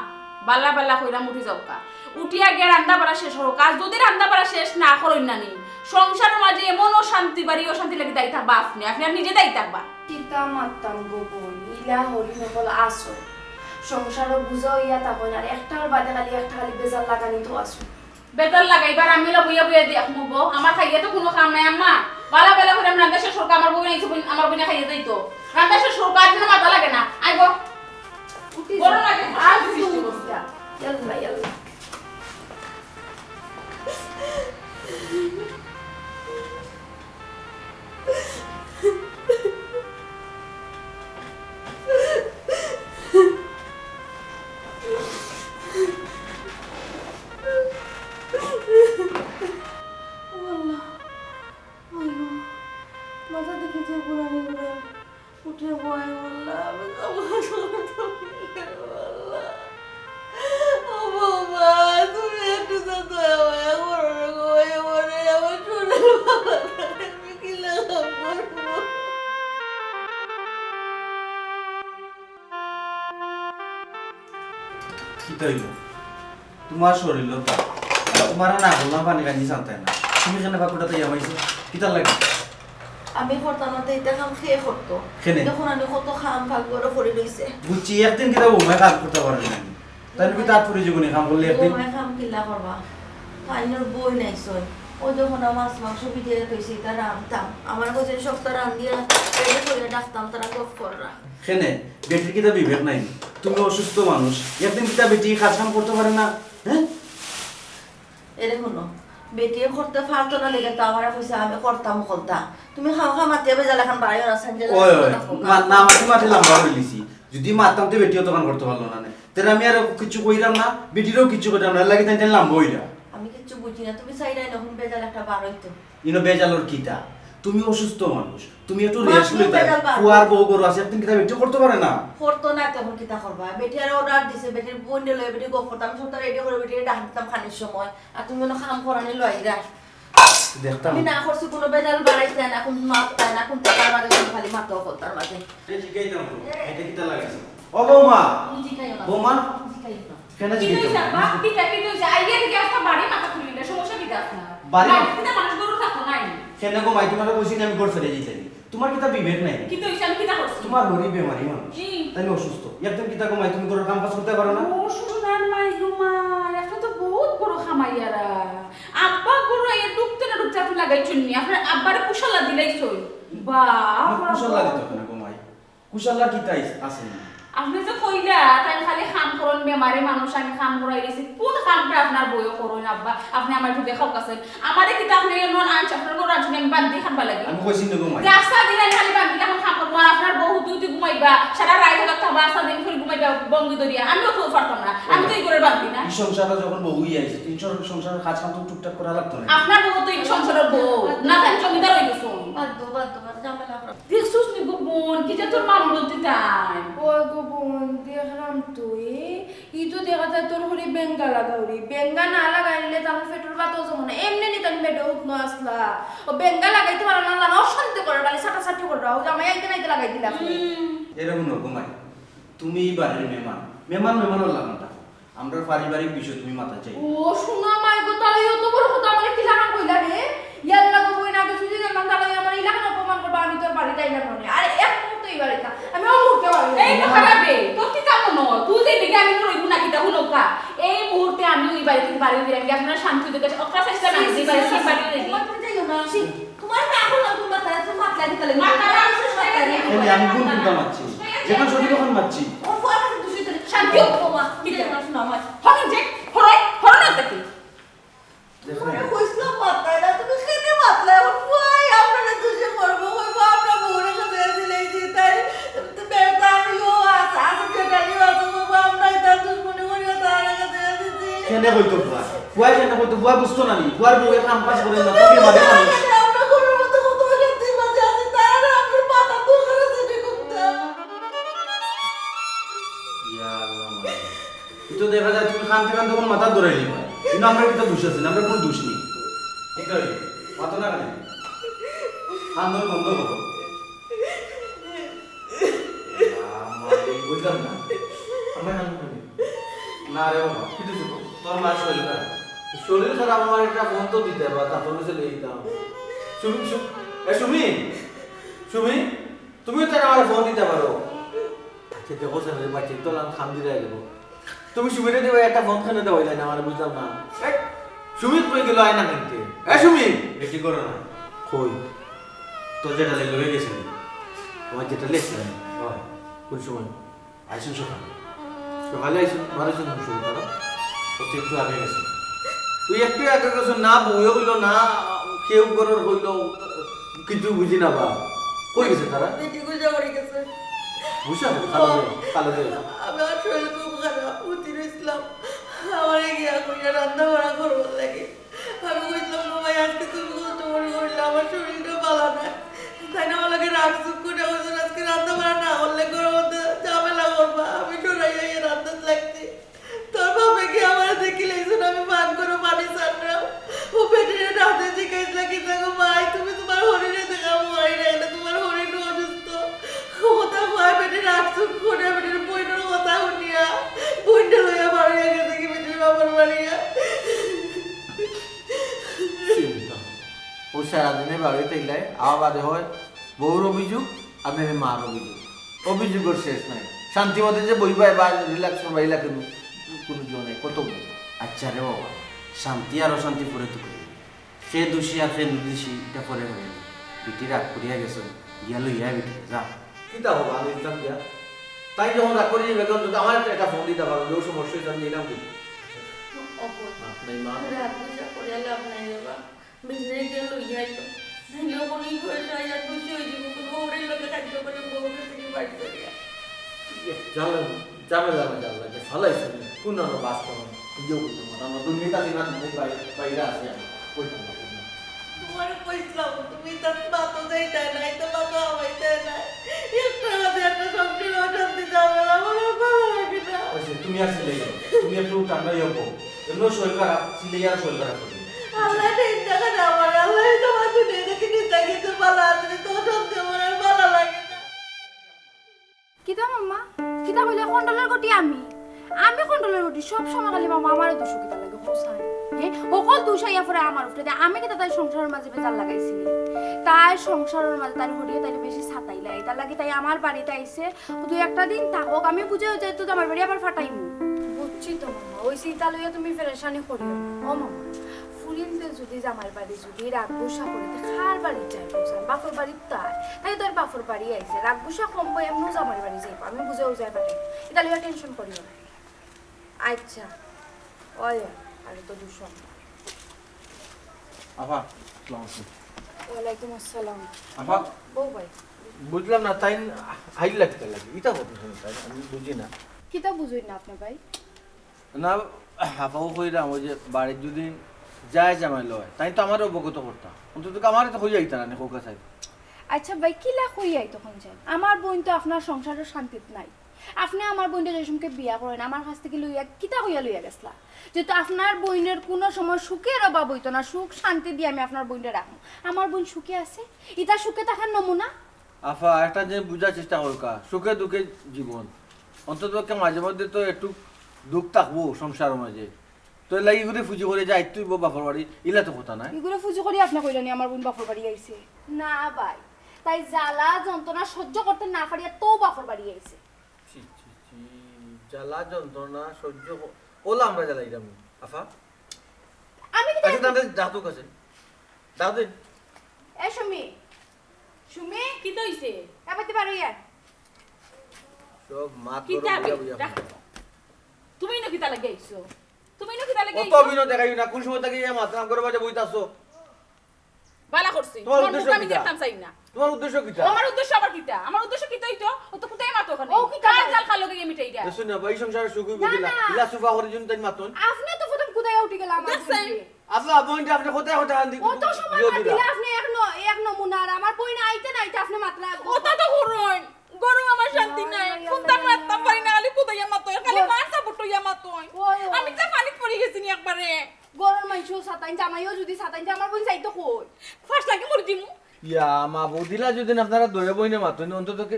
বালা বালা কইরাম উঠি যাও কা। উঠিয়া গিয়া রান্দা বাড়া শেষ করো। কাজ যদি রান্দা বাড়া শেষ না করইন না নি, সংসারের মাঝে এমন অশান্তি বাড়ি, অশান্তি লাগি দায়ী থাকবা আপনি, আপনি আর নিজে দায়ী থাকবা। কিতা মাততাম গো বইন, ইলা হরি নকল আসো। সংসারও বুঝা হইয়া তা হয় না, আর একটার বাদে খালি একটা খালি বেজার লাগানি তো আসো। বেজার লাগাইবার আমি লা বইয়া বইয়া দেখমু গো, আমার খাইয়া তো কোনো কাম নাই আম্মা। বালা বালা করে আমি রান্দা শেষ করো, আমার বউ আইছে, বইন, আমার বইনে খাইয়া যাইতো। রান্দা শেষ করো, আর কোনো মাথা লাগে না। I go. উঠি গরম যা। লাগে, আর আর কিছু কিছু উঠি যা। ইয়াল্লা, ইয়াল্লা। ও আল্লাহ, আল্লাহ, মাথা দেখে যে ঘুরানি ঘুরানি। উঠে বয় বললা, আমি তো বসে বসে বললাম, "ও বৌমা, তুমি একটু তো দয়া মায়া কিতা অইলো? তুমার শরীর তো, তুমারে না বললাম পানি কাঞ্জি চান্তায় না। তুমি কেনে ফাকুটা তাই আমাইছো? কিতার লাগি? আমি করতাম না, তো ইতা কাম কে করতো? কেনে? দেখো না, আমি কত কাম পাক ঘরো পড়ি রইছে। বুঝছি, একদিন কিতা বৌমায় কাম করতা পারে না? তাইলে কিতা আত পড়ি যাইবো নি কাম করলে একদিন? বৌমায় কাম কিলা করবা? তাইনর বউ নাই সই। ওই দেখো না, মাছ মাংস ভিজাইয়া থইছে, ইতা রানতাম। আমারে কইছে সবতা রান্দিয়া রেডি করিয়া ডাকতাম, তারা গফ কররা। কেনে? বেটির কিতা বিবেক নাই? তুমি অসুস্থ মানুষ, একদিন কিতা বেটি কাজ কাম করতা পারে না? হ্যাঁ? এরে হুনো, বেটিয়ে করতে পারতো না দেখে তো আমারে কইছে আমি করতাম হকলতা। তুমি খাও খাও মাতিয়া বেজাল এখন বাড়াইও না, সাইডে ওই, ওই, রাখো। মা-, না, মাতি মাতি লাম্বা অইলিছি। যুদি মাততাম তে বেটিও তখন করতে পারলো না নে। তে আমি আর কিচ্ছু কইরাম না, বেটিরেও কিচ্ছু কইরাম না, এর লাগি তাইন তাইন লাম্বা অইরা। আমি কিচ্ছু বুঝি না, তুমি চাইরায় না, এখন বেজাল একটা বার অইতো। ইনো বেজালর কিতা? তুমি অসুস্থ মানুষ, তুমি একটু মা, রেস্ট তুমি লইতা। বেজাল বাদ। ফুয়ার বউ ঘরো আছে, একদিন কিতা বেটি করতে পারে না? করতো না, তখন কিতা করবা? বেটি আর অর্ডার দিছে, বেটির বইনরে লইয়া বেটি গফ করতাম, সবতা রেডি করি বেটিরে ডাক দিতাম খানির সময়। আর তুমি অনো কাম করানি লইরা। দেখতাম। আমি না করছি, কুনু বেজাল বাড়াইছ না, না কুনু মাত নাই, না কুনু টাকার মাঝে, কুনু খালি মাতো কথার মাঝে। এই জিগাইতাম তো, এটা কিতা লাগাইছে? ও বৌমা! তুমি জিগাইও না। বৌমা? জিগাইও না। কেনে কি জিগাইতাম? কইছে আব্বা? কিতা, কি কইছে? আইয়া দেখি আস্তা বাড়ি মাথা খুলি না, সমস্যা কিতা আছে না? বাড়ি বাড়ি মাথা কিতা মানুষ গরু থাকতো নাই? কেনে গো মাই, তুমারে কইছি না আমি ঘর ছাড়ি যাইতাম? তুমার কিতা বিবেক নাই? কিতা অইছে? আমি কিতা করছি? তুমার হরি বেমারি মানুষ। হুম। তাইলে অসুস্থ। একদিন কিতা গো মাই, তুমি ঘরর কাম কাজ করতে পারো না? ও সোনার মাই গো মাই, আপনে তো বউত বড় কামাইয়ারা। আব্বা ঘরো আইয়া ঢুকতে না ঢুকতে আপনে লাগাইছইন নি, আপনার আব্বারে কুশালা দিলাইছইন। বাহ, বাহ, কুশালা বাহ। দিত কেনে গো মাই? কুশালা কিতা আইস-, আছে নি? আপনে যে কইলা, তাইন খালি কাম করইন, বেমারি মানুষ, আমি কাম করাই দিছি। কুন কামটা আপনার বউয়ে করইন আব্বা? আপনে আমারে একটু দেখাউক্কা চাইন। আমারে কিতা আপনে এমন আনছইন, আপনার ঘরো আনছইন নি আমি বান্দি খাটবার লাগি? আমি কইছি না গো মাই। যে আস্তা দিন আমি খালি বান্দি অখন কাম করমু, আর আপনার বউ হুতি হুতি ঘুমাইবা, সারা রাইত হকল থাকবা, আস্তা দিন খালি ঘুমাইবা, বঙ্গি ধরিয়া। আমিও তো পারতাম না, আমি তো ই ঘরর বান্দি না। ই সংসারো যখন বউ অইয়া আইছি, ই সংসারর কাজ কাম তো টুকটাক করা লাগতো না। আপনার বউ তো ই সংসারর বউ, না জানি জমিদার অই গেছইন। বাদ দেও, বাদ দেও, আর ঝামেলা করো না। দেখছস নি গো বইন, কি যে তোর মামলতি তাই। ওই গো বইন, দেখলাম তো, এ, ই তো দেখা যায় তোর হরি বেঙ্গা লাগাউরি। বেঙ্গা না লাগাইলে তো আমার পেটর ভাতও জমে না। এমনে নি তান বেডে উঠনো আসলা। ও বেঙ্গা লাগাইতে পারে না, জানো, অশান্তি করে, খালি ছাটাছাটি করে। ও জামাই আইতে নাইতে লাগাই দিলা। হুম। এরকম রকম আই। তুমি ই বাড়ির মেহমান। মেহমান মেহমানর লাখান থাকো। আমরার পারিবারিক বিষয় তুমি মাথা চাই। ও, সোনা মাই গো, তাইলে অত বড় কথা আমারে কিলাখান কইলা রে? ইয়াল্লা গো, বইন, আগে যদি জানতাম, তাইলে আমারে ইলাখান অপমান করবা, আমি তোর বাড়িত আইলাম না। আরে, এক মুহূর্ত ই বাড়িত না, আমি অ মুহূর্তে বাড়ি এই যাইতাম। কথা বে, তোর কিতা মনো অয়? তুই যে দিকে আমি তোর অইবো না কিতা হুনউক্কা। এই মুহূর্তে আমি ই বাড়ি থাকি বাড়ি দিলাম, কি আপনারা শান্তি দিকে অকরা চেষ্টা না, ছি, ছি, এই বাড়ি ছি, ছি, বাড়ি ছি। দিলাম। তোমার তুমি যাইও না। ছি। তোমার না এখন আমি মাথা, তুমি মাতলা দিতে লাগে। মাতলা না, আমি মাতলা দিতে লাগে। এই আমি কোন কুনটা মাতছি? যেখান সঠিক ওখান মাতছি। ও ফুয়া কাছে দুষি করে। শান্তি হোক। ও মা, কি করে না শোনা আমার? হরন যে, হরই, হরন আর দেখি। দেখো। তোমারে কইছিলাম মাতলায় না, তুমি কেনে মাতলায়? এখন ফুয়াই আপনারে দুষি করবো, কইবো আমরা বউরে সাথে দিলেই যে তাই, তো বেটা আমিও আছে, আছে যেটা নিয়ে আছে, কইবো আমরাই তার দুশমনি করিয়া তার কাছে দিছি। কেনে কইতো ফুয়া? ফুয়ায় কেনে কইতো? ফুয়া বুঝতো না নি? ফুয়ার বউয়ে কাম কাজ করে না, তুমি মাঝে মাঝে। ইয়া আল্লাহ, মালিক। ই তো দেখা যায় তুমি কানতে কানতে তখন মাথা ধরাই নিবা। কিন্তু আমরা কিন্তু দোষ আছে না, আমরা কোনো দোষ নেই। ঠিক আছে? মাথা না কানে। কান্দন বন্ধ করো। আমার এই বুঝলাম না। আমার কান শুনি। না রে বাবা, কি দিছে তো? তোর মার শরীর খারাপ। শরীর খারাপ, আমার একটা ফোন তো দিতে পারবা, তারপর বুঝে লিয়ে দিতাম। সুমি, সু-, এ সুমি, সুমি, তুমিও তো আমার ফোন দিতে পারো। আচ্ছা, দেখো স্যার, বাচ্চা তো লাম খাম দিলে দেবো। তুমি সুমিরে দিবা, একটা ফোন কেন দেওয়া যায় না, আমার বুঝলাম না। এই, সুমি কই গেল, আয় না কেনতে? এ সুমি! বেটি করো না। কই? তোর যেটা লেগে গেছে। আমার যেটা লেখছে? হয়। কোন সময়? আইসুন সকালে। সকালে আইসুন, বারোইছুন কোন সময় তারা? ও তো একটু আগে গেছে। তুই একটু আগে গেছো না, বউয়ে কইলো না, কেউ করার কইলো, কিছু বুঝি না বা। কই গেছে তারা? বেটি গুজা বাড়ি গেছে। বুঝা? কালো দে, কালো দে। আমার শরীর খুব খারাপ, উঠি রইছিলাম। আমারে গিয়া কইয়া রান্না বাড়া করবার লাগে। আমি কইছিলাম, "ও ভাই, আজকে তুমি কষ্ট করে করলে, আমার শরীরটা ভালো না।" তাই না, আমার লগে রাগ চুপ করে ওজন আজকে রান্না বাড়া না করলে ঘরের মধ্যে ঝামেলা করবা। আমি ডরাইয়া এই রান্নাত লাগছি। তোর বাপে কি আমারে দেখি লেগেছে না, আমি পান করে পানি ছাড়লাম। ও বেটিরে রাতে জিজ্ঞাসা কি দেখো, "ভাই, সারাদিনে বাড়িত আইলাই, আওয়া বাদে হয় বউর অভিযোগ, আর নাইলে মার অভিযোগ। অভিযোগর শেষ নাই। শান্তি মতে যে বইবায় বা রিল্যাক্স করবায়, ইলা কুনু, কুনু জো নাই, কত বই। আচ্ছা রে বাবা, শান্তি আর অশান্তি পরে তো করি। কে দোষী আর কে নির্দোষী, ইটা পরে করি। বিটি রাগ করিয়া গেছে, গিয়া লইয়া বিটি, যা। কিতা হবা, আমি বুঝলাম গিয়া। তাই যখন রাগ করিয়া গেছে, অন্তত আমার একটা ফোন দিতা পারো, যে সমস্যা হইছে, আমি নিলাম কিন্তু। অপর। মাফ নাই মা। রাগ বুঝা করিয়া লাভ নাই রে বা। বিজনে গেল লইয়া আইতো। নাইলে অখন ই বয়সে আইয়া দোষী হয়ে যাবো, কোনো ওরের লগে খাদ্য করে বউকে থেকে বাড়ি করিয়া। ঝামেলা, ঝামেলা না, ঝামেলা, যে ফালাইছে, কোন আনো বাস করো, নিজেও করতে পারো। আমরা দুনিয়াটা দিন আর দুনিয়ার বাইরে, বাইরে আছি আমরা, কইতাম না, কইতাম না। তোমারে কইছিলাম, তুমি তার মা তো যাইতায় না, এটা মা তো আমাইতায় না। একটা মাঝে একটা সংসারে অশান্তি ঝামেলা, আমার আর ভালো লাগে না। ওই যে, তুমি আর সিলাই যাও, তুমি একটু ঠান্ডা হইয়া বউ। এমনিও শরীর খারাপ, সিলাই আর শরীর খারাপ করবে। আল্লাহ টেনশন করে আমার, আল্লাহ তো আমার দুনিয়া থেকে নিতে গেছে, ভালো আছে, তো সত্যি আমার আর ভালো লাগে না। কিতা মাম্মা? কিতা কইলে? কন্ডলের গটি আমি? আমি কন্ডলের গটি? সব সময় খালি মাম্মা আমারে দোষ কিতা লাগে? হোসাই। হ্যাঁ? হকল দোষ আইয়া পড়ে আমার উপরে। আমি কিতা তাই সংসারের মাঝে বেজার লাগাইছি? তাই সংসারের মাঝে তাই হরিয়ে তাই বেশি সাতাইলাই। তার লাগি তাই আমার বাড়িতে আইছে। দুই একটা দিন থাকুক, আমি বুঝাইয়া যাই তো আমার বাড়ি আবার ফাটাইমু। বুঝছি তো মাম্মা, ওই চিন্তা লইয়া তুমি পেরেশানি করিও না। ও মাম্মা, ফুরিন্তে যদি জামাইর বাড়ি যদি রাগ গুসা করে, তে কার বাড়ি যাইবো? বাপর বাড়ি তাই, তাই তার বাপর বাড়ি আইছে, রাগ গুসা কমবো, এমনও জামাইর বাড়ি যাইবো, আমি বুঝাইয়া যাই ফাটাই। এটা লইয়া টেনশন করিও না। আচ্ছা, ওই, আরে তো দূষণ। আফা, আসসালামু আলাইকুম। ওয়ালাইকুম আসসালাম। আফা, বউ ভাই। বুঝলাম না, তাই হাইলা কিতা লাগে? ইটা কথা শুনে তাই আমি বুঝি না। কিতা বুঝইন না আপনি ভাই? না, আফাও কইরাম, ওই যে বাড়িত যদি যায় জামাই লয়, তাই তো আমারে অবগত করতা। অন্তত আমারে তো কইয়া আইতা না, খোকা সাহেব। আচ্ছা ভাই, কিলা কইয়া আইতো কোন যায়? আমার বইন তো আপনার সংসারও শান্তিত নাই। আপনি আমার বইনটা যে সময়কে বিয়া করেন, আমার কাছ থেকে লইয়া, কিতা কইয়া লইয়া গেছলা? যেহেতু আপনার বইনের কোনো সময় সুখের অভাব হইতো না, সুখ শান্তি দিয়ে আমি আপনার বইনটা রাখবো। আমার বইন সুখে আছে, ইটা সুখে থাকার নমুনা। আফা, একটা জিনিস বুঝার চেষ্টা করকা, সুখে দুঃখে জীবন। অন্তত পক্ষে মাঝে মধ্যে তো একটু দুঃখ থাকবো সংসারের মাঝে। তো এর লাগি ইগুরে ফুজি করে যাইতে অইবো বাপর বাড়ি, ইলা তো কথা নাই। ইগুরে ফুজি করি আপনি কইলেন আমার বোন বাপর বাড়ি আইছে? না ভাই, তাই জ্বালা যন্ত্রণা সহ্য করতে না পারিয়া তো বাপর বাড়ি আইছে। ছি, ছি, ছি, জ্বালা যন্ত্রণা সহ্য ক-, ওলা আমরা জ্বালাইলাম, আফা। আমি কি আচ্ছা, জানি? তাহলে ডাকুক আছে। ডাক দিন। এ সুমি, সুমি, কিতা হইছে? এবার তুই বারো ইয়ার। সব মাত কিতা গরম হইয়া বে? বইয়া ডাক। খায়। তুমি ইনো কিতা লাগি আইছো? তুমি ইনো কিতা লাগি অত আইছো? অভিনয় দেখাইও না, কোন সময় থাকি এই মাত নাম করে বাজে বইতাছো? বালা করছি। তোমার তোমার উদ্দেশ্য মুখ আমি কিতা? দেখতাম চাই না। তোমার উদ্দেশ্য কিতা? আমার উদ্দেশ্য আবার কিতা? আমার উদ্দেশ্য কিতা হইতো? ও তো কোথায় মাতো ওখানে? ও কিতা কার করে? জাল খালো গিয়ে মিটাই দেয়। দেখছো না, ভাই, এই সংসারে সুখ হইবো কিলা? না, না। ইলা সুফা করে জুন তাই মাতন। আপনি তো প্রথম কোথায় উঠে গেল আমার দেখছেন? সঙ্গে? আফা, বইনটা আপনি কোথায় কোথায় আন দিকে অত সময় ইয়ে মাত দিলা? দিলে আপনি এক ন-, এক নমুনা, আর আমার বইন আইতে না আইতে আপনি মাতলা। কথা তো করইন, গরম আমার শান্তি নাই। আল্লাহ, কোনটা আল্লাহ। মাততাম পারি না, খালি কোথায় মাতো, খালি ও। মার সাপোর্ট হইয়া মাতো। ওই, ওই। আমি তো পানিত পড়ি গেছি নি একবারে। গরম মাংস সাতাইন, জামাইও যদি সাতাইন, যে আমার বইন যাইতো কই? ফাঁস লাগে মরে দিমু। ইয়া, মা বৌদিলা যদি না আপনারা দয়া বইনে মাতইন, অন্তত কি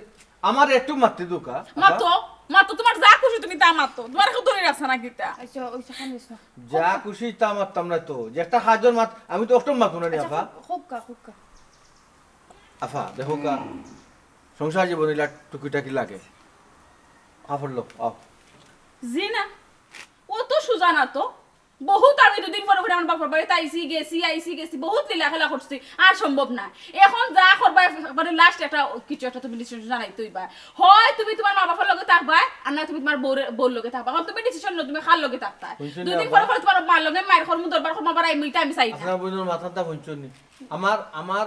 আমার একটু মাততে দুকা। মাতো, মাতো, তোমার যা খুশি তুমি তা মাতো। তোমার কেউ ধরে রাখছে না কিতা? আচ্ছা, ওই সেখানে এসো। যা খুশি তা মাততাম না তো। যে একটা হাজর মাত, আমি তো অষ্টম মাতো না রে, আচ্ছা, আফা। খুব, খুব কা, খুব কা। আফা, দেখো কা, সংসার জীবন ইলা টুকিটাকি লাগে। আফর লোক, আও। জি না, ও তো সুজা না তো। বহুত আমি দুদিন পরে পরে আমার বাপর বাড়িত আইছি, গেছি, আইছি, গেছি, বহুত লীলা খেলা করছি, আর সম্ভব না। এখন যা করবা, মানে, লাস্ট একটা কিছু একটা তুমি ডিসিশন জানাইতে হইবা। হয় তুমি তোমার মা বাপর লগে থাকবা, আর না তুমি তোমার বউর, বউর লগে থাকবা। এখন তুমি ডিসিশন লো, তুমি কার লগে থাকতা। হুনছো নি দুদিন আব্বা? পরে পরে তোমার মার লগে মাইর করমু, দরবার করমু, আবার আইমু, ইটা আমি চাই না। আপনার বইনর মাথাটা হুনছো নি? আমার, আমার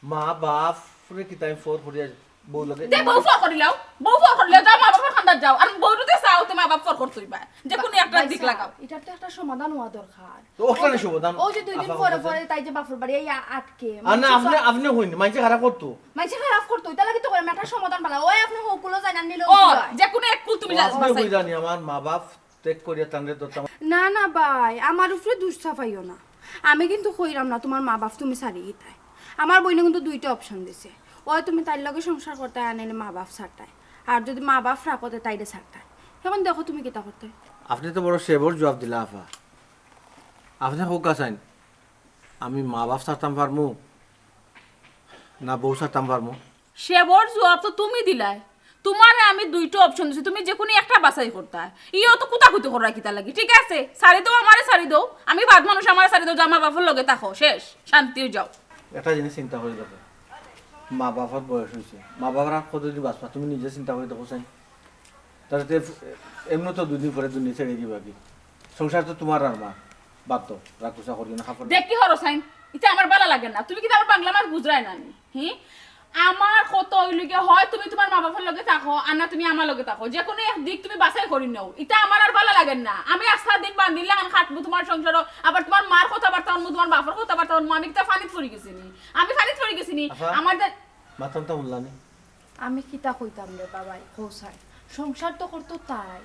মা বাপরে কিতা আমি ফর করিয়া বউ লগে তে বউ ফর করিলাও, বউ ফর করিলাও, যাও মা বাপর কান্দাত যাও। আর বউরে তে চাও, তে মা বাপ ফর করতে হইবা। যে কোনো একটা দিক লাগাও। এটার তো একটা সমাধান হওয়া দরকার। তো ওখানে সমাধান ও যে দুই দিন আফা পরে করতেছে। পরে তাই যে বাপর বাড়ি আইয়া আটকে, আর না, মানসিক আপনি, আপনি হইন, মানসিক খারাপ করতো। মানসিক খারাপ করতো, এটা লাগে তো করে, একটা সমাধান বালা। ওই আপনি হকুলো যায় না, নিলে ও, হকুলো হয়। যে কোনো এক কুল তুমি ও, যা-, আপনি বাসাই। কই জানি, আমার মা বাপ ত্যাগ করিয়া তানরে ধরতাম। না, না ভাই, আমার উপরে দুষ চাপাইও না। আমি কিন্তু কইরাম না তোমার মা বাপ তুমি ছাড়ি দিতায়। আমার বইনে কিন্তু দুইটা অপশন দিছে, ওই তুমি তার লগে সংসার করতায়, আর নাইলে মা বাপ ছাড়তায়। আর যদি মা বাপ রাখো, তে তাইরে ছাড়তায়। এখন দেখো তুমি কিতা করতায়। আপনি তো বড় সেবর জবাব দিলা আফা। আপনি কউক্কা চাইন, আমি মা বাপ ছাড়তাম পারমু, না, বউ ছাড়তাম পারমু। সেবর জুয়াব তো তুমি দিলায়। তুমারে আমি দুইটা অপশন দিছি, তুমি যেকুনু একটা বাছাই করতায়। ইও তো কুতাকুতি কররায় কিতার লাগি? ঠিক আছে, ছাড়ি দেও, আমারে ছাড়ি দেও, আমি বাদ মানুষ, আমারে ছাড়ি দেও, যাও মা বাফর লগে থাকো, শেষ, শান্তি অই যাও। একটা জিনিস চিন্তা করি দেখো, মা বাফর বয়স অইছে, মা বাফর আর কতদিন বাঁচবা? তুমি নিজে চিন্তা করি দেখো চাইন। তাতে এমনে তো দুদিন পরে দুনিয়া ছাড়ি দিবা কি? সংসার তো তুমার আর মার। বাদ দেও, রাগ গুসা করিও না, খাপড়। দেখি হরো চাইন, ইতা আমার ভালা লাগের না। তুমি কিতা আমার বাংলা মাত বুঝরায় না নি? হি? আমার কথা অইলো গিয়া, হয় তুমি তুমার মা বাফর লগে থাকো, আর না তুমি আমার লগে থাকো। যেকুনু এক দিক তুমি বাছাই করি নেও। ইতা আমার আর ভালা লাগের না। আমি আস্তা দিন বান্দির লাখান খাটমু তুমার সংসারো, আবার তুমার মার কথাবার্তা হুনমু, তুমার বাফর কথাবার্তা হুনমু। আমি কিতা ফানিত পড়ি গেছি নি? আমি ফানিত পড়ি গেছি নি? আফা, আমার দে- মাতরাম তো হুনলা নি? আমি কিতা কইতাম রে বাবাই, কও চাইন। সংসার তো করতো তাই।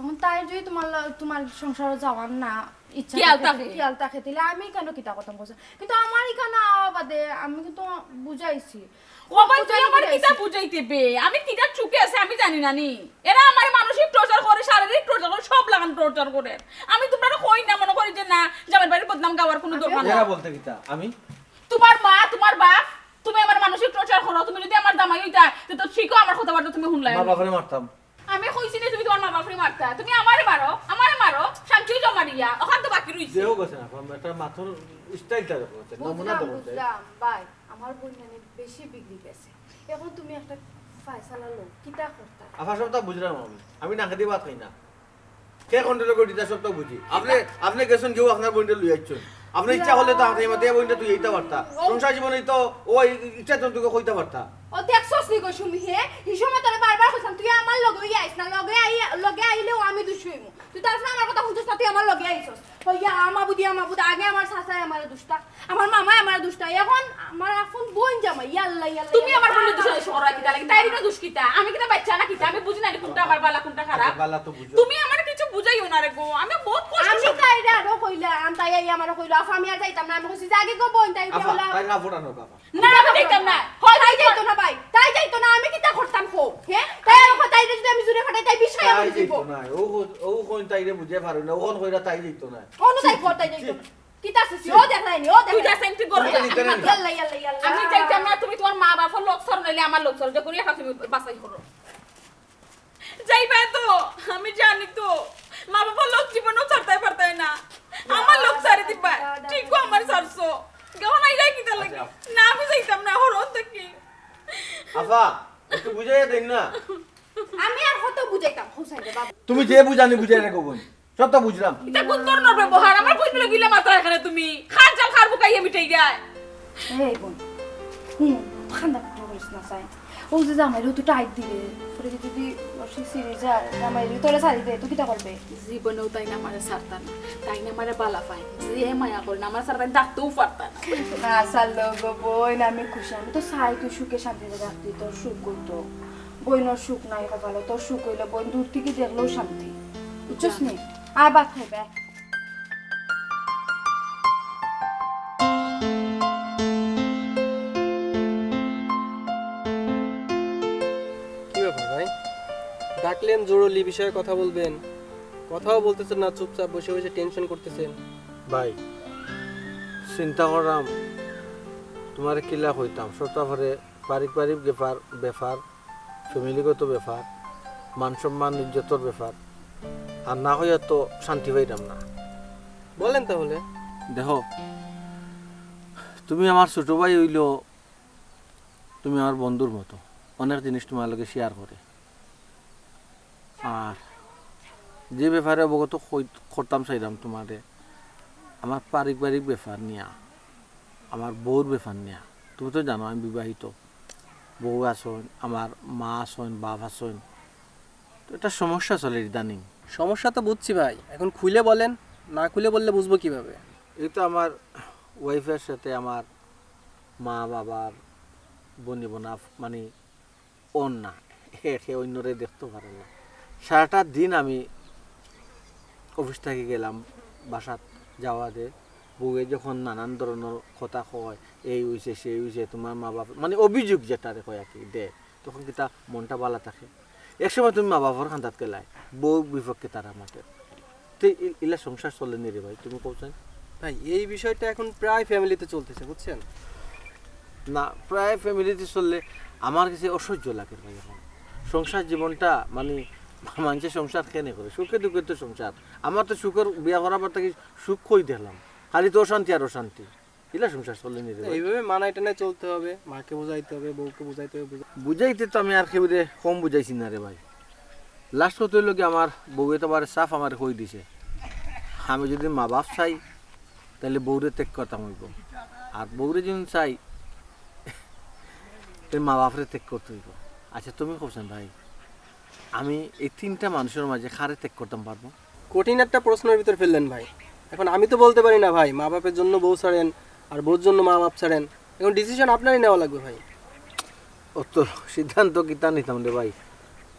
অখন তাই যদি তুমার ল-, তুমার সংসারো যাওয়ার না ইচ্ছা খিয়াল থাকে, থাকে। খিয়াল থাকে, তাইলে আমি কেনে কিতা করতাম কও চাইন? কিন্তু আমার ইখানো আওয়া বাদে আমি কিন্তু বুঝাইছি। ও ভাই, তুই আমারে কিতা বুঝাইতে বে? আমি কিতা চুকে আছে আমি জানি না নি। এরা আমারে মানসিক টর্চার করে, শারীরিক টর্চার করে, সব লাখান টর্চার করে। আমি তুমরারে কই না মনো করি যে না, জামাইর বাড়ির বদনাম গাওয়ার কুনু দরকার নাই। এরা বলতে কিতা? আমি? তুমার মা, তুমার বাফ, তুমি আমারে মানসিক টর্চার করো। তুমি যদি আমার জামাই অইতায়, তে তো ঠিকউ আমার কথাবার্তা তুমি হুনলায়। মা বাফরে মারতাম। আমি কইছি নি তুমি তুমার মা বাফরে মারতায়। তুমি আমারে মারো, আমারে মারো, শান্তি অই যাও মারিয়া। অখান তো বাকি রইছে। যেও গেছে না, কারণ একটা মাথার স্টাইলটা দেখো, নমুনা বুঝলাম, দেখো। বুঝলাম, ভাই। আমার বইন মানে বেশি বিগড়ি গেছে। অখন তুমি একটা ফয়সালা লও, কিতা করতায়? আফা, সবটা বুঝরাম আমি। আমি না খেতে ভাত খাই না। কে কন্ট্রোল করি দিতা, সবটা বুঝি। আপনে, আপনে গেছইন গিয়া আপনার বইনটা লই আইছইন। আপনার ইচ্ছা করলে তো আপনে মাতে বইনটা তুই এইতা পারতা। সংসার জীবনে তো ও ইচ্ছা তো তোকে কইতা পারতা। ও দেখছস নি গো সুমি, হে? হি সময় তোরে বারবার কইছলাম, তুই আমার লগে অইয়া আইস না, লগে আই-, লগে আইলেউ আমি দুষ অইমু। তুই তো আসলে আমার কথা হুনছস না, তুই আমার লগে আইছস। কইয়া, "আমা বুদি, আমা বুদি, আগে আমার চাচায় আমারে দুষতা, আমার মামায় আমারে দুষতা, অখন আমার আপন বইন জামাই, ইয়াল্লা, ইয়াল্লা, তুমি ইয়াল্লা।" আমার বইনরে দুষাদুষি কররায় কিতা লাগি? তাইর ইনো দুষ কিতা? আমি কিতা বাইচ্চা না কিতা? আমি বুঝি না নি কুনটা আমার ভালা, কুনটা খারাপ। ভালা তো বুঝো। তুমি আমারে কিচ্ছু বুঝাইও না রে গো, আমি বউত কষ্ট আমি পাই। তাইরে আরো কইলাম, তাই আইয়া আমারে কইলো, "আফা, আমি আর যাইতাম না।" আমি কইছি যে, "আগে গো বইন, তাই আফা, বিয়া হইলা।" তাই না ফোটানো, আফা। না, আমি যাইতাম না। হয় তাই যাইতো না ভাই, তাই যাইতো না, আমি কিতা করতাম কও? হে? তাই অখন তাইরে যদি আমি জুরে ফাটাই, তাই বিষ খাইয়া তাই মরি যাইবো। যাইতো না। ও, ও কইন তাইরে বুঝে পারো না, অখন কইরা তাই যাইতো না। অনু তাই কর, তাই যাইতো না। কিতা আছে? ও দেখলাই নি, ও দেখলাই। তুই যা সেন্টি করো। তুই যা সেন্টি করো। ইয়াল্লা, ইয়াল্লা, ইয়াল্লা। আমি যাইতাম না, তুমি তুমার মা বাফর লগ ছাড়ো, নাইলে আমার লগ ছাড়ো, যে কুনু একটা তুমি বাছাই করো। যাইবায় তো, আমি জানি তো। মা বাফর লগ জীবনেও ছাড়তায় পারতায় না। আমার লগ ছাড়ি দিবায়। ঠিকউ আমারে ছাড়ছো। গেও নাই যাই কিতা লাগি? আচ্ছা। না, আমি যাইতাম না, হরো থাকি। আফা, একটু বুঝাইয়া দেইন না। আমি আর কত বুঝাইতাম, হুসাইন রে বাবা। তুমি যে বুঝানি বুঝাই রাখো বইন। সবটা বুঝরাম। ইতা কুন ধরনর ব্যবহার? আমার বইনর লগে ইলা মাতরায় কেনে তুমি? কার জাল কার বুকাইয়া মিটাই যায়। এই বইন, হুন, কান্দা কাটা করিস না চাইন। অউ যে জামাইরে তো টাইট দিলে, পরে যদি রশি ছিড়ি যায়, জামাইরে তোরে ছাড়ি দে, তুই কিতা করবে? জীবনেও তাইন আমারে ছাড়তা না, তাইন আমারে ভালা পাইন, যে মায়া করইন, আমারে ছাড়া তাইন থাকতেও পারতা না। না ছাড়লেও গো বইন, আমি খুশি, আমি তো চাই তুই সুখে শান্তিতে থাকতি, তোর সুখ অইতো। বইনর সুখ নাই কপালো, তোর সুখ অইলে বইন দূর থাকি দেখলেও শান্তি, বুঝছস নি? আয় ভাত খাইবে। কি ব্যাপার ভাই? ডাকলেন জরুরি বিষয়ে কথা বলবেন, কথাও বলতেছেন না, চুপচাপ বসে বসে টেনশন করতেছেন। ভাই, চিন্তা করলাম তুমারে কিলা কইতাম, সবটা পরে পারিবারিক ব্যাপার, ব্যাপার, ফ্যামিলিগত ব্যাপার, মান সম্মান ইজ্জতর ব্যাপার, আর না কইয়া তো শান্তি পাইতাম না। বলেন তাহলে। দেখো, তুমি আমার ছোট ভাই অইলেও তুমি আমার বন্ধুর মতো, অনেক জিনিস তুমার লগে শেয়ার করে। আর যে ব্যাপারে অবগত কই-, করতাম চাইলাম তুমারে, আমার পারিবারিক ব্যাপার নিয়া, আমার বউর ব্যাপার নিয়া। তুমি তো জানো আমি বিবাহিত, বউ আছইন, আমার মা আছইন, বাপ আছইন, তো একটা সমস্যা চলে ইদানিং। সমস্যা তো বুঝছি ভাই, এখন খুলে বলেন, না খুলে বললে বুঝবো কিভাবে? এই তো আমার ওয়াইফের সাথে আমার মা বাবার বনি বনা মানে অর না, একে অন্যরে দেখতো পারে না। সারাটা দিন আমি অফিস থাকি গেলাম, বাসাত যাওয়া দে, বউয়ে যখন নানান ধরনর কথা কয়, এই অইছে, সেই অইছে, তুমার মা বাপ, মানে অভিযোগ যেটারে কয় আর কি, দে, তখন কিতা মনটা ভালা থাকে? এক সময় তুমি মা বাপর কান্দাত গেলায়, বউ বিপক্ষে তারা মাতের। তে ই-, ইলা সংসার চলে নি রে ভাই, তুমি কও চাইন? ভাই, এই বিষয়টা এখন প্রায় ফ্যামিলিতে চলতেছে, বুঝছেন? না, প্রায় ফ্যামিলিতে চললে আমার কাছে অসহ্য লাগে ভাই। এখন সংসার জীবনটা মানে, মানুষে সংসার কেনে করে? সুখে দুঃখে তো সংসার। আমার তো সুখর বিয়া করার পর থাকি সুখ কই দেখলাম, খালি তো অশান্তি আর অশান্তি। ইলা সংসার চলেনি রে ভাই। এইভাবে মানায় টানায় চলতে হবে, মাকে বুঝাইতে হবে, বউকে বুঝাইতে হবে, বুঝা- বুঝাইতে তো আমি আর কেউরে কম বুঝাইছি না রে ভাই। লাস্ট কথা অইলো কি, আমার বউয়ে তো আবার সাফ আমারে কই দিছে, আমি যদি মা বাপ চাই, তাইলে বউরে ত্যাগ করতাম অইবো, আর বউরে যদি চাই, তে মা বাপরে ত্যাগ করতে অইবো। আচ্ছা, তুমি কওছাইন ভাই, আমি এই তিনটা মানুষর মাঝে কারে ত্যাগ করতাম পারমু? কঠিন একটা প্রশ্নর ভিতর ফেললেন ভাই। এখন আমি তো বলতে পারি না ভাই, মা বাপের জন্য বউ ছাড়েন আর বউর জন্য মা বাপ ছাড়েন। এখন ডিসিশন আপনারই নেওয়া লাগবে ভাই। অত সিদ্ধান্ত কিতা নিতাম রে ভাই,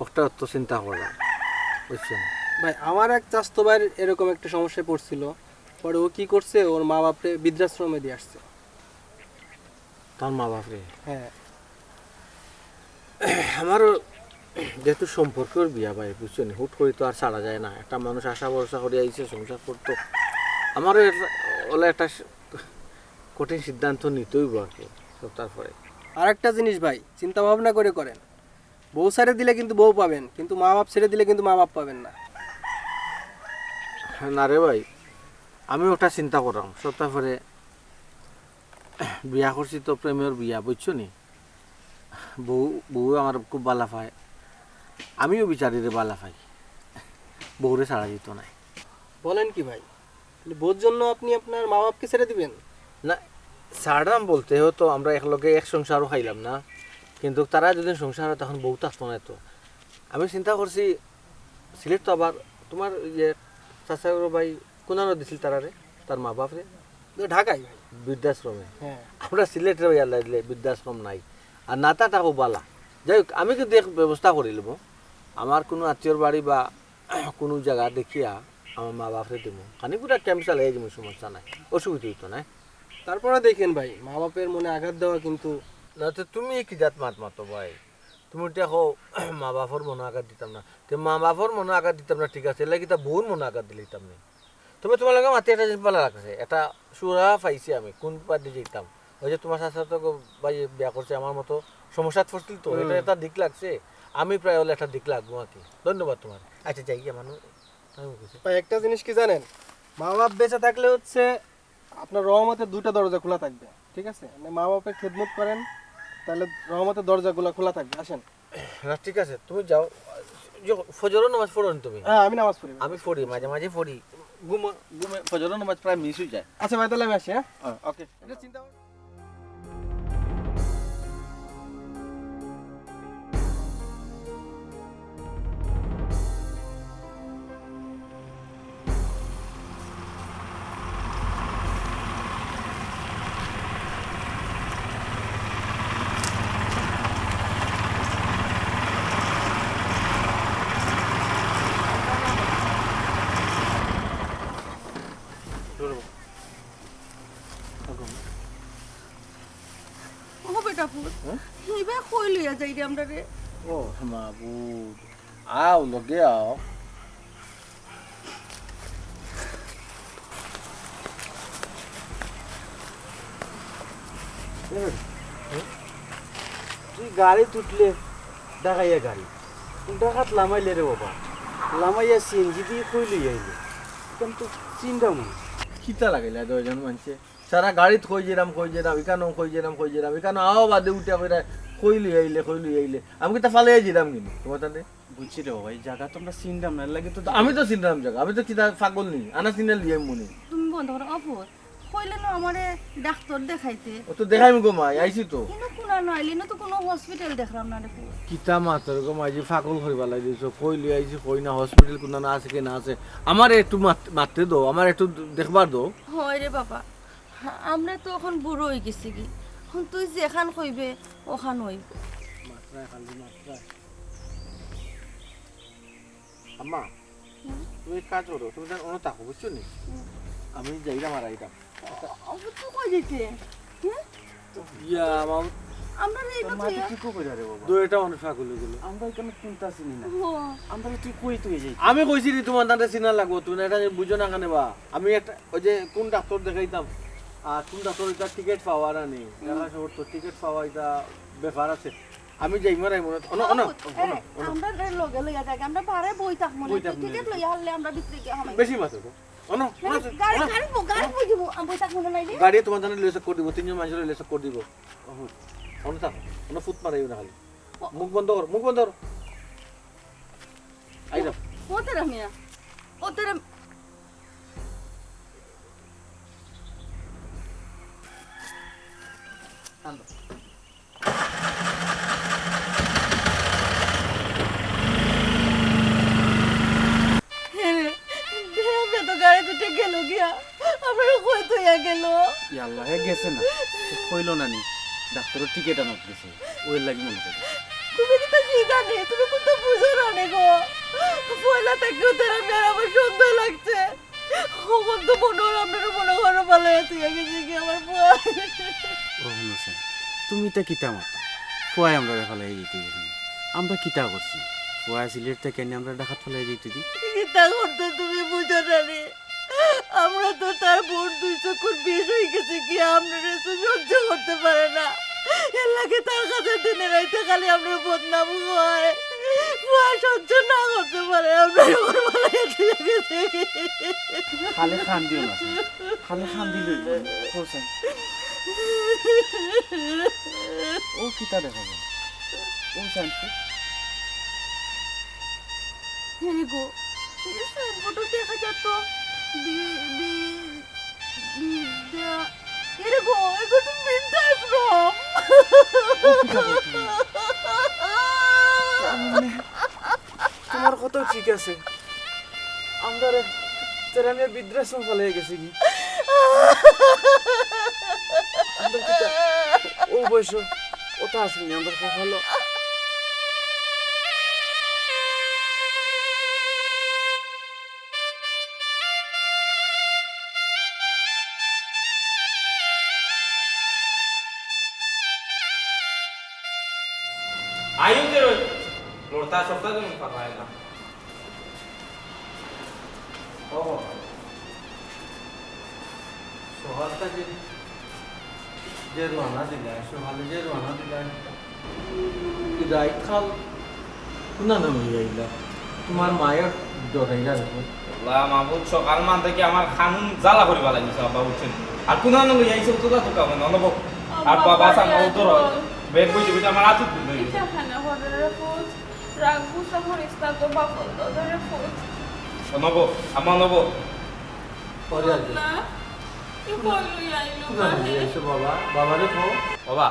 ওটা অত চিন্তা করা, বুঝছেন? ভাই, আমার এক চাস্তো ভাইয়ের এরকম একটা সমস্যায় পড়ছিল, পরে ও কি করছে, ওর মা বাপরে বৃদ্ধাশ্রমে দিয়ে আসছে। তার মা বাপরে? হ্যাঁ। আমারও যেহেতু সম্পর্কর বিয়া ভাই, বুঝছো নি, হুট করি তো আর ছাড়া যায় না। একটা মানুষ আশা ভরসা করি আইছে সংসার করতো, আমারও এটা, ওলা একটা স-, কঠিন সিদ্ধান্ত নিতে অইবো আর কি। সব তারপরে আর একটা জিনিস ভাই, চিন্তা ভাবনা করে করেন। বউ ছাড়ে দিলে কিন্তু বউ পাবেন, কিন্তু মা বাপ ছেড়ে দিলে কিন্তু মা বাপ পাবেন না। না রে ভাই, আমি ওটা চিন্তা করলাম। সব তারপরে বিয়া করছি তো প্রেমর বিয়া, বুঝছো নি? বউ, বউ আমার খুব বালা পায়, আমিও বিচারিরে বালা পাই, বউরে ছাড়া দিত নাই। বলেন কি ভাই, তাহলে বউর জন্য আপনি আপনার মা বাপকে ছেড়ে দিবেন? না, ছাড়লাম বলতে হয়তো আমরা একলগে এক সংসারও খাইলাম না, কিন্তু তারা যদি সংসার হয় তখন বউ থাকতো না তো। আমি চিন্তা করছি, সিলেট তো আবার তোমার ইয়ে চাচার ভাই কোনানো দিছিল তারারে, তার মা বাপরে? তো ঢাকায় ভাই। বৃদ্ধাশ্রমে। হ্যাঁ। আমরা সিলেটে ভাই আল্লাহ দিলে বৃদ্ধাশ্রম নাই, আর না তা তাকে বালা। যাই হোক, আমি কিন্তু এক ব্যবস্থা করি লব, আমার কোনো আত্মীয়র বাড়ি বা কোনো জায়গা দেখিয়া আমার মা বাপরে দিব, খানিক গুড়া ক্যাম্প চালাই দিব, সমস্যা নাই, অসুবিধা হইতো না। তারপরে দেখেন ভাই, মা বাপের মনে আঘাত দেওয়া কিন্তু না, তো তুমি কি জাত মাত মাতো ভাই? তুমি উঠে কও, মা বাপর মনে আঘাত দিতাম না। তে মা বাপর মনে আঘাত দিতাম না, ঠিক আছে, এর লাগি তা বউর মনে আঘাত দিলাইতাম না। তবে তোমার লগে মাতি একটা জিনিস ভালা লাগছে, একটা সুরা পাইছি আমি, কোন পার দিয়া যাইতাম। ওই যে তোমার চাচা তো গো-, ভাই বিয়া করছে, আমার মতো সমস্যাত পড়ছিল তো, এটা হুম। একটা দিক লাগছে। আমি প্রায় হলে একটা দিক লাগবো আর কি। ধন্যবাদ তোমার। আচ্ছা, যাই গিয়া মানু, আমি বুঝছি। ভাই, একটা জিনিস কি জানেন, মা বাপ বেঁচে থাকলে হচ্ছে আপনার রহমতের দুইটা দরজা খোলা থাকবে, ঠিক আছে? আপনি মা বাপের খেদমত করেন, তাহলে রহমতের দরজাগুলো খোলা থাকবে। আসেন। না, ঠিক আছে, তুমি যাও। ইয়ো, ফজরর নামাজ পড়ো নি তুমি? হ্যাঁ, আমি নামাজ পড়ি। আমি পড়ি, মাঝে মাঝে পড়ি। ঘুমো, ঘুমে ফজরর নামাজ প্রায় মিস হয়ে যায়। আচ্ছা ভাই, তাহলে আমি আসি, হ্যাঁ? হ্যাঁ, ওকে। এটা চিন্তা ভাবনা ও বেটা পুত, হ্যাঁ? ইবা কই লইয়া যাই রে আমরা রে? ও মাবুদ, আও লগে আও। এ বেটা, তুই গাড়িত উঠলে ঢাকাইয়া গাড়ি, ঢাকাত লামাইলে রে বাবা, লামাইয়া সিএনজি দি কই লই আইলে? ইখান তো চিন্তা মনে। কিতা লাগাইলা দুইজন মানষে? সারা গাড়িত কই যেরাম, কই যেরাম, ইখানো কই যেরাম, কই যেরাম, ইখানো আও বাদে উঠা কইরা কই লই আইলে, কই লই আইলে। আমি কিতা ফালাইয়া যেরাম কিন্তু, তোমার তাতে? বুঝছি রে বাবা, এই জাগা তো আমরা চিনলাম না, এর লাগি তো তো আমি তো চিনলাম জাগা, আমি তো কিতা পাগল নি, আনা চিনে লই আইমু নি। তুমি বন্ধ করো, অপর কইলে না আমারে ডাক্তার দেখাইতে। ও তো দেখাইমু গো মা, আইছি তো। ইনো কুনা নাইলে, ইনো তো কোনো হসপিটাল দেখলাম না রে পুত। কিতা মাতর গো মা, যে পাগল করিবার লাগি দিছো, কই লই আইছি, কই না, হসপিটাল কুনা না আছে, কে না আছে, আমারে একটু মাত-, মাততে দাও, আমারে একটু দেখবার দাও। হয় রে বাবা, আমরা তো এখন বুড়া অই গেছি গি, এখন তুই যেখান কইবে, ওখান অইব। মাতরায় খালি মাতরায়। আম্মা, হুম? তুমি এক কাজ করো, তুমি তান অনো থাকো, বুঝছো নি? হুম। আমি যাইরাম আর আইরাম। অ-, অ-, তুই কই যাইতে? হুম? ইয়া, আমার আমরা রে তোর ইবা মাথা তুই ঠিক করে রে বাবা। দুইটা মানুষ পাগল হয়ে গেল। আমরা এখানে চিন্তা চিনি না। ও। আমরা তুই কই তুই যাই? আমি কইছি রে, তোমার তাতে চিনা লাগবো, তুমি এটা বুঝো না কেন বা? আমি একটা, ওই যে কোন ডাক্তার দেখাইতাম, আর কোন ডাক্তার ইটা টিকিট পাওয়া না নি? ঢাকা শহর তো টিকিট পাওয়া ইটা ব্যাপার আছে। আমি যাইমু আর আইমু না। অনো, অনো, অনো, অনো। আমরা লগে লইয়া যাই, আমরা বারে বই থাকমু না। বই থাকমু না। টিকিট লইয়া হারলে আমরা ভিতরে গিয়া হামাই। বেশি মাত অইবো। অনো, অনো, গাড়ি, অনো। গাড়ি বই, গাড়ি বই দিব, আমি বই থাকমু না নাইলে। গাড়ি তোমার জানে লইয়া চেক করি দিব, তিনজন মানুষ লইয়া চেক করি দিব। অনো, অনো থাক, অনো ফুট মারাইও না খালি। মুখ বন্ধ কর, মুখ বন্ধ কর। আই যাও। ও তেরা মিয়া, ও তেরা হে রে, আপনি তো গাড়ি দুটো গেল গিয়া, আমার কই থইয়া গেল? ইয়াল্লা, হে গেছে না, হে কইল না নি, ডাক্তারর টিকিট আনাত গেছে, ওই লাগি মনে করে। তুমি তো তা কি জানি, তুমি তো তা বুঝো না রে গো। পয়লা থাকিও তার আমি আর আমার সন্দেহ লাগছে। অখন তো মনে হয় আপনারা মনে করো ভালো আছে, গেছে কি আমার ফুয়া। ও হুনো চাইন, তুমি ইতা কিতা মাতো? ফুয়ায় আমরারে ফালাই যাইতে দিছে নি? আমরা কিতা করছি? ফুয়ায় সিলেট থাকি আনি আমরারে ঢাকাত ফালাই যাইতে দি? কিতা করতে তুমি বুঝো না রে? আমরা তো তার বোন দুই চক্ষুর বিষ হয়ে গেছে কি, আপনারা তো সহ্য করতে পারে না। এর লাগি তার কাছে দিনে রাইতে খালি আপনার বদনাম হয়। ফুয়া সহ্য না করতে পারে, আপনার উপর মারা গেছে। খালি কান্দিও না, খালি কান্দিলে অইবো। ও চাইন। ও কিতা দেখা যায়? ও চাইন তো। হে গো, এই সাইনবোর্ডও দেখা যায় তো। বি-, বি-, বিদ্যা-, এরে গো, এগো তো বৃদ্ধাশ্রম। ও কিতা কও তুমি? তার মানে, তোমার কথাও ঠিক আছে। আমরারে তেরা মিয়া বৃদ্ধাশ্রম ফালাই গেছে কি? আমরা কিতা ও বয়স ওটা আছে নি, আমরা কপালো। আইও যে রই, লড়তা সপ্তাহ দিন পারবায় না। ও বাবা, সকালটা যে, যে রওনা দিলা, সকালে যে রওনা দিলা, রাইত খাল কোনা নামে আইলা? তোমার মায়ের ডরাইলা দেখো। আল্লাহ মাবুদ, সকাল মান থাকি আমার কানুন জ্বালা করি বালাই দিছে আব্বা, বুঝছেন? আর কোন আনো লই আইছে তো তো কামে না নেব। আর বাবা, বাবা সামনে উত্তর হয়। ব্যাগ বইতে বইতে আমার আতুত বুঝ হয়ে গেছে। এটা খানা হদরে ফুট, রাগ গুসা করিস না তো বাবা, তোদের ফুট। নেব, আম্মা নেব। পরে আসবে। না, কি বললি আইলো কোন আনো লই আইছো বাবা? বাবারে কও। বাবা,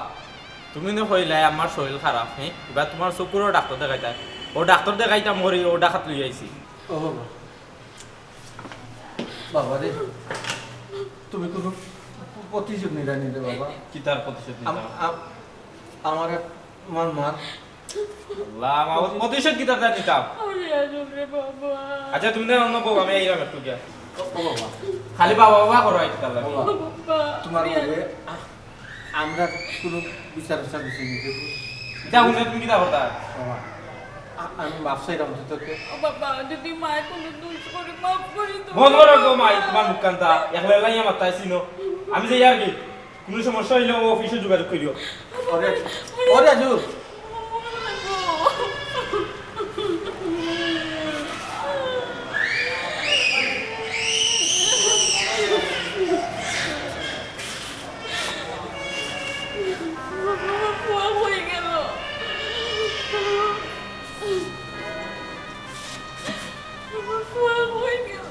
তুমি না কইলাই আমার শরীর খারাপ, হ্যাঁ? এবার তোমার চকুরও ডাক্তার দেখাইতাম। ও ডাক্তার দেখাইতাম করি, ও ডাকাত লই আইছি। ও বাবা। বাবা রে, তুমি কোনো প্রতিশোধ নিলে নি রে বাবা। কিতার প্রতিশোধ নিতাম? আম-, আম-, আমার এক, আমার মার। আল্লাহ, আমার প্রতিশোধ কিতার তা নিতাম? আরে আজব রে বাবা। আচ্ছা, তুমি না অন্য বউ, আমি এইলাম একটু গিয়া। ও, ও বাবা। খালি বাবা বাবা করো, আইতে তার লাগে। ও বাবা। ও বাবা। তোমার বউয়ে, আহ, আমরা কোনো বিচার আচার বিষয় নিতে এটা হুনলে তুমি কিতা করতা? বাবা, আ-, আমি মাফ চাইলাম তো তোকে। ও বাবা, যদি মায় কোনো দুষ করে, মাফ করে দাও। বন্ধ করো গো মাই, তোমার মুখ কান্তা। একলা একলাই আমার তাই চিনো। আমি যাই আর কি। কোনো সমস্যা হইলে ও অফিসে যোগাযোগ করিও। ওরে, ওরে রাজু। আমার ফুয়া কই গেল? আমার ফুয়া কই গেল?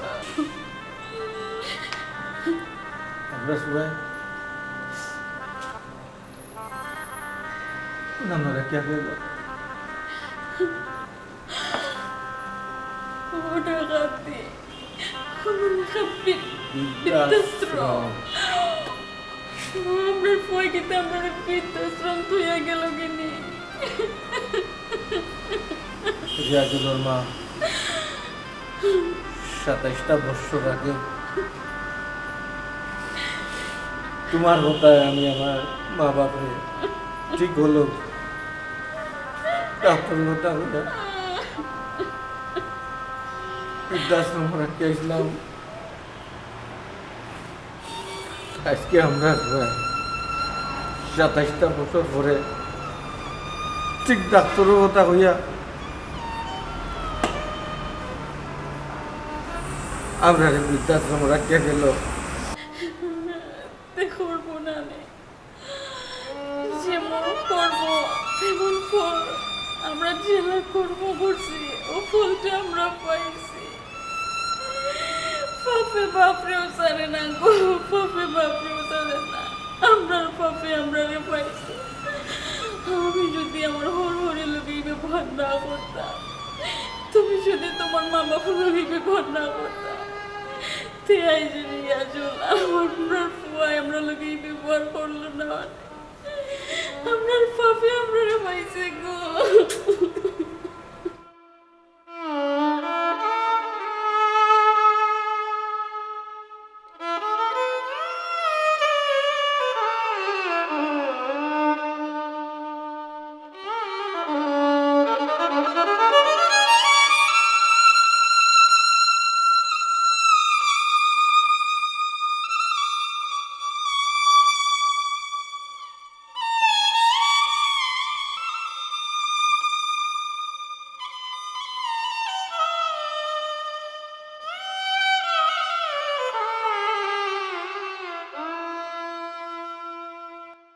আমরা সবাই নানা রাখিয়া গেল। ওটা কাঁদতে। আমার কাঁদতে। বৃদ্ধাশ্রম। আমরার ফুয়া কিতা আমরারে বৃদ্ধাশ্রম থইয়া গেল গিনি? রিয়াজুলর মা, সাতাইশটা বছর আগে তোমার কথায় আমি আমার মা বাপরে ঠিক হলো ডাক্তার কথা হইয়া বৃদ্ধাশ্রম রাখিয়া আইছিলাম। আজকে আমরা প্রায় সাতাইশটা বছর পরে ঠিক ডাক্তারর কথা কইয়া আমরারে বৃদ্ধাশ্রমো রাখিয়া গেল। তে করবো না নে। যেমন করবো, তেমন ফল। আমরা যেলা কর্ম করছি, ও ফলটা আমরা পাইছি। পাপে বাপরেও ছাড়ে না গো, পাপে বাপরেও ছাড়ে না। আমরার পাপে আমরারে পাইছে। আমি যদি আমার হরহরি লগে ই ব্যবহার না করতাম, তুমি যদি তোমার মা বাপর লগে ই ব্যবহার না করতাম, তে আইজ নি আজল আমরার ফুয়ায় আমরার লগে ই ব্যবহার করলো না। আমরার পাপে আমরারে পাইছে গো,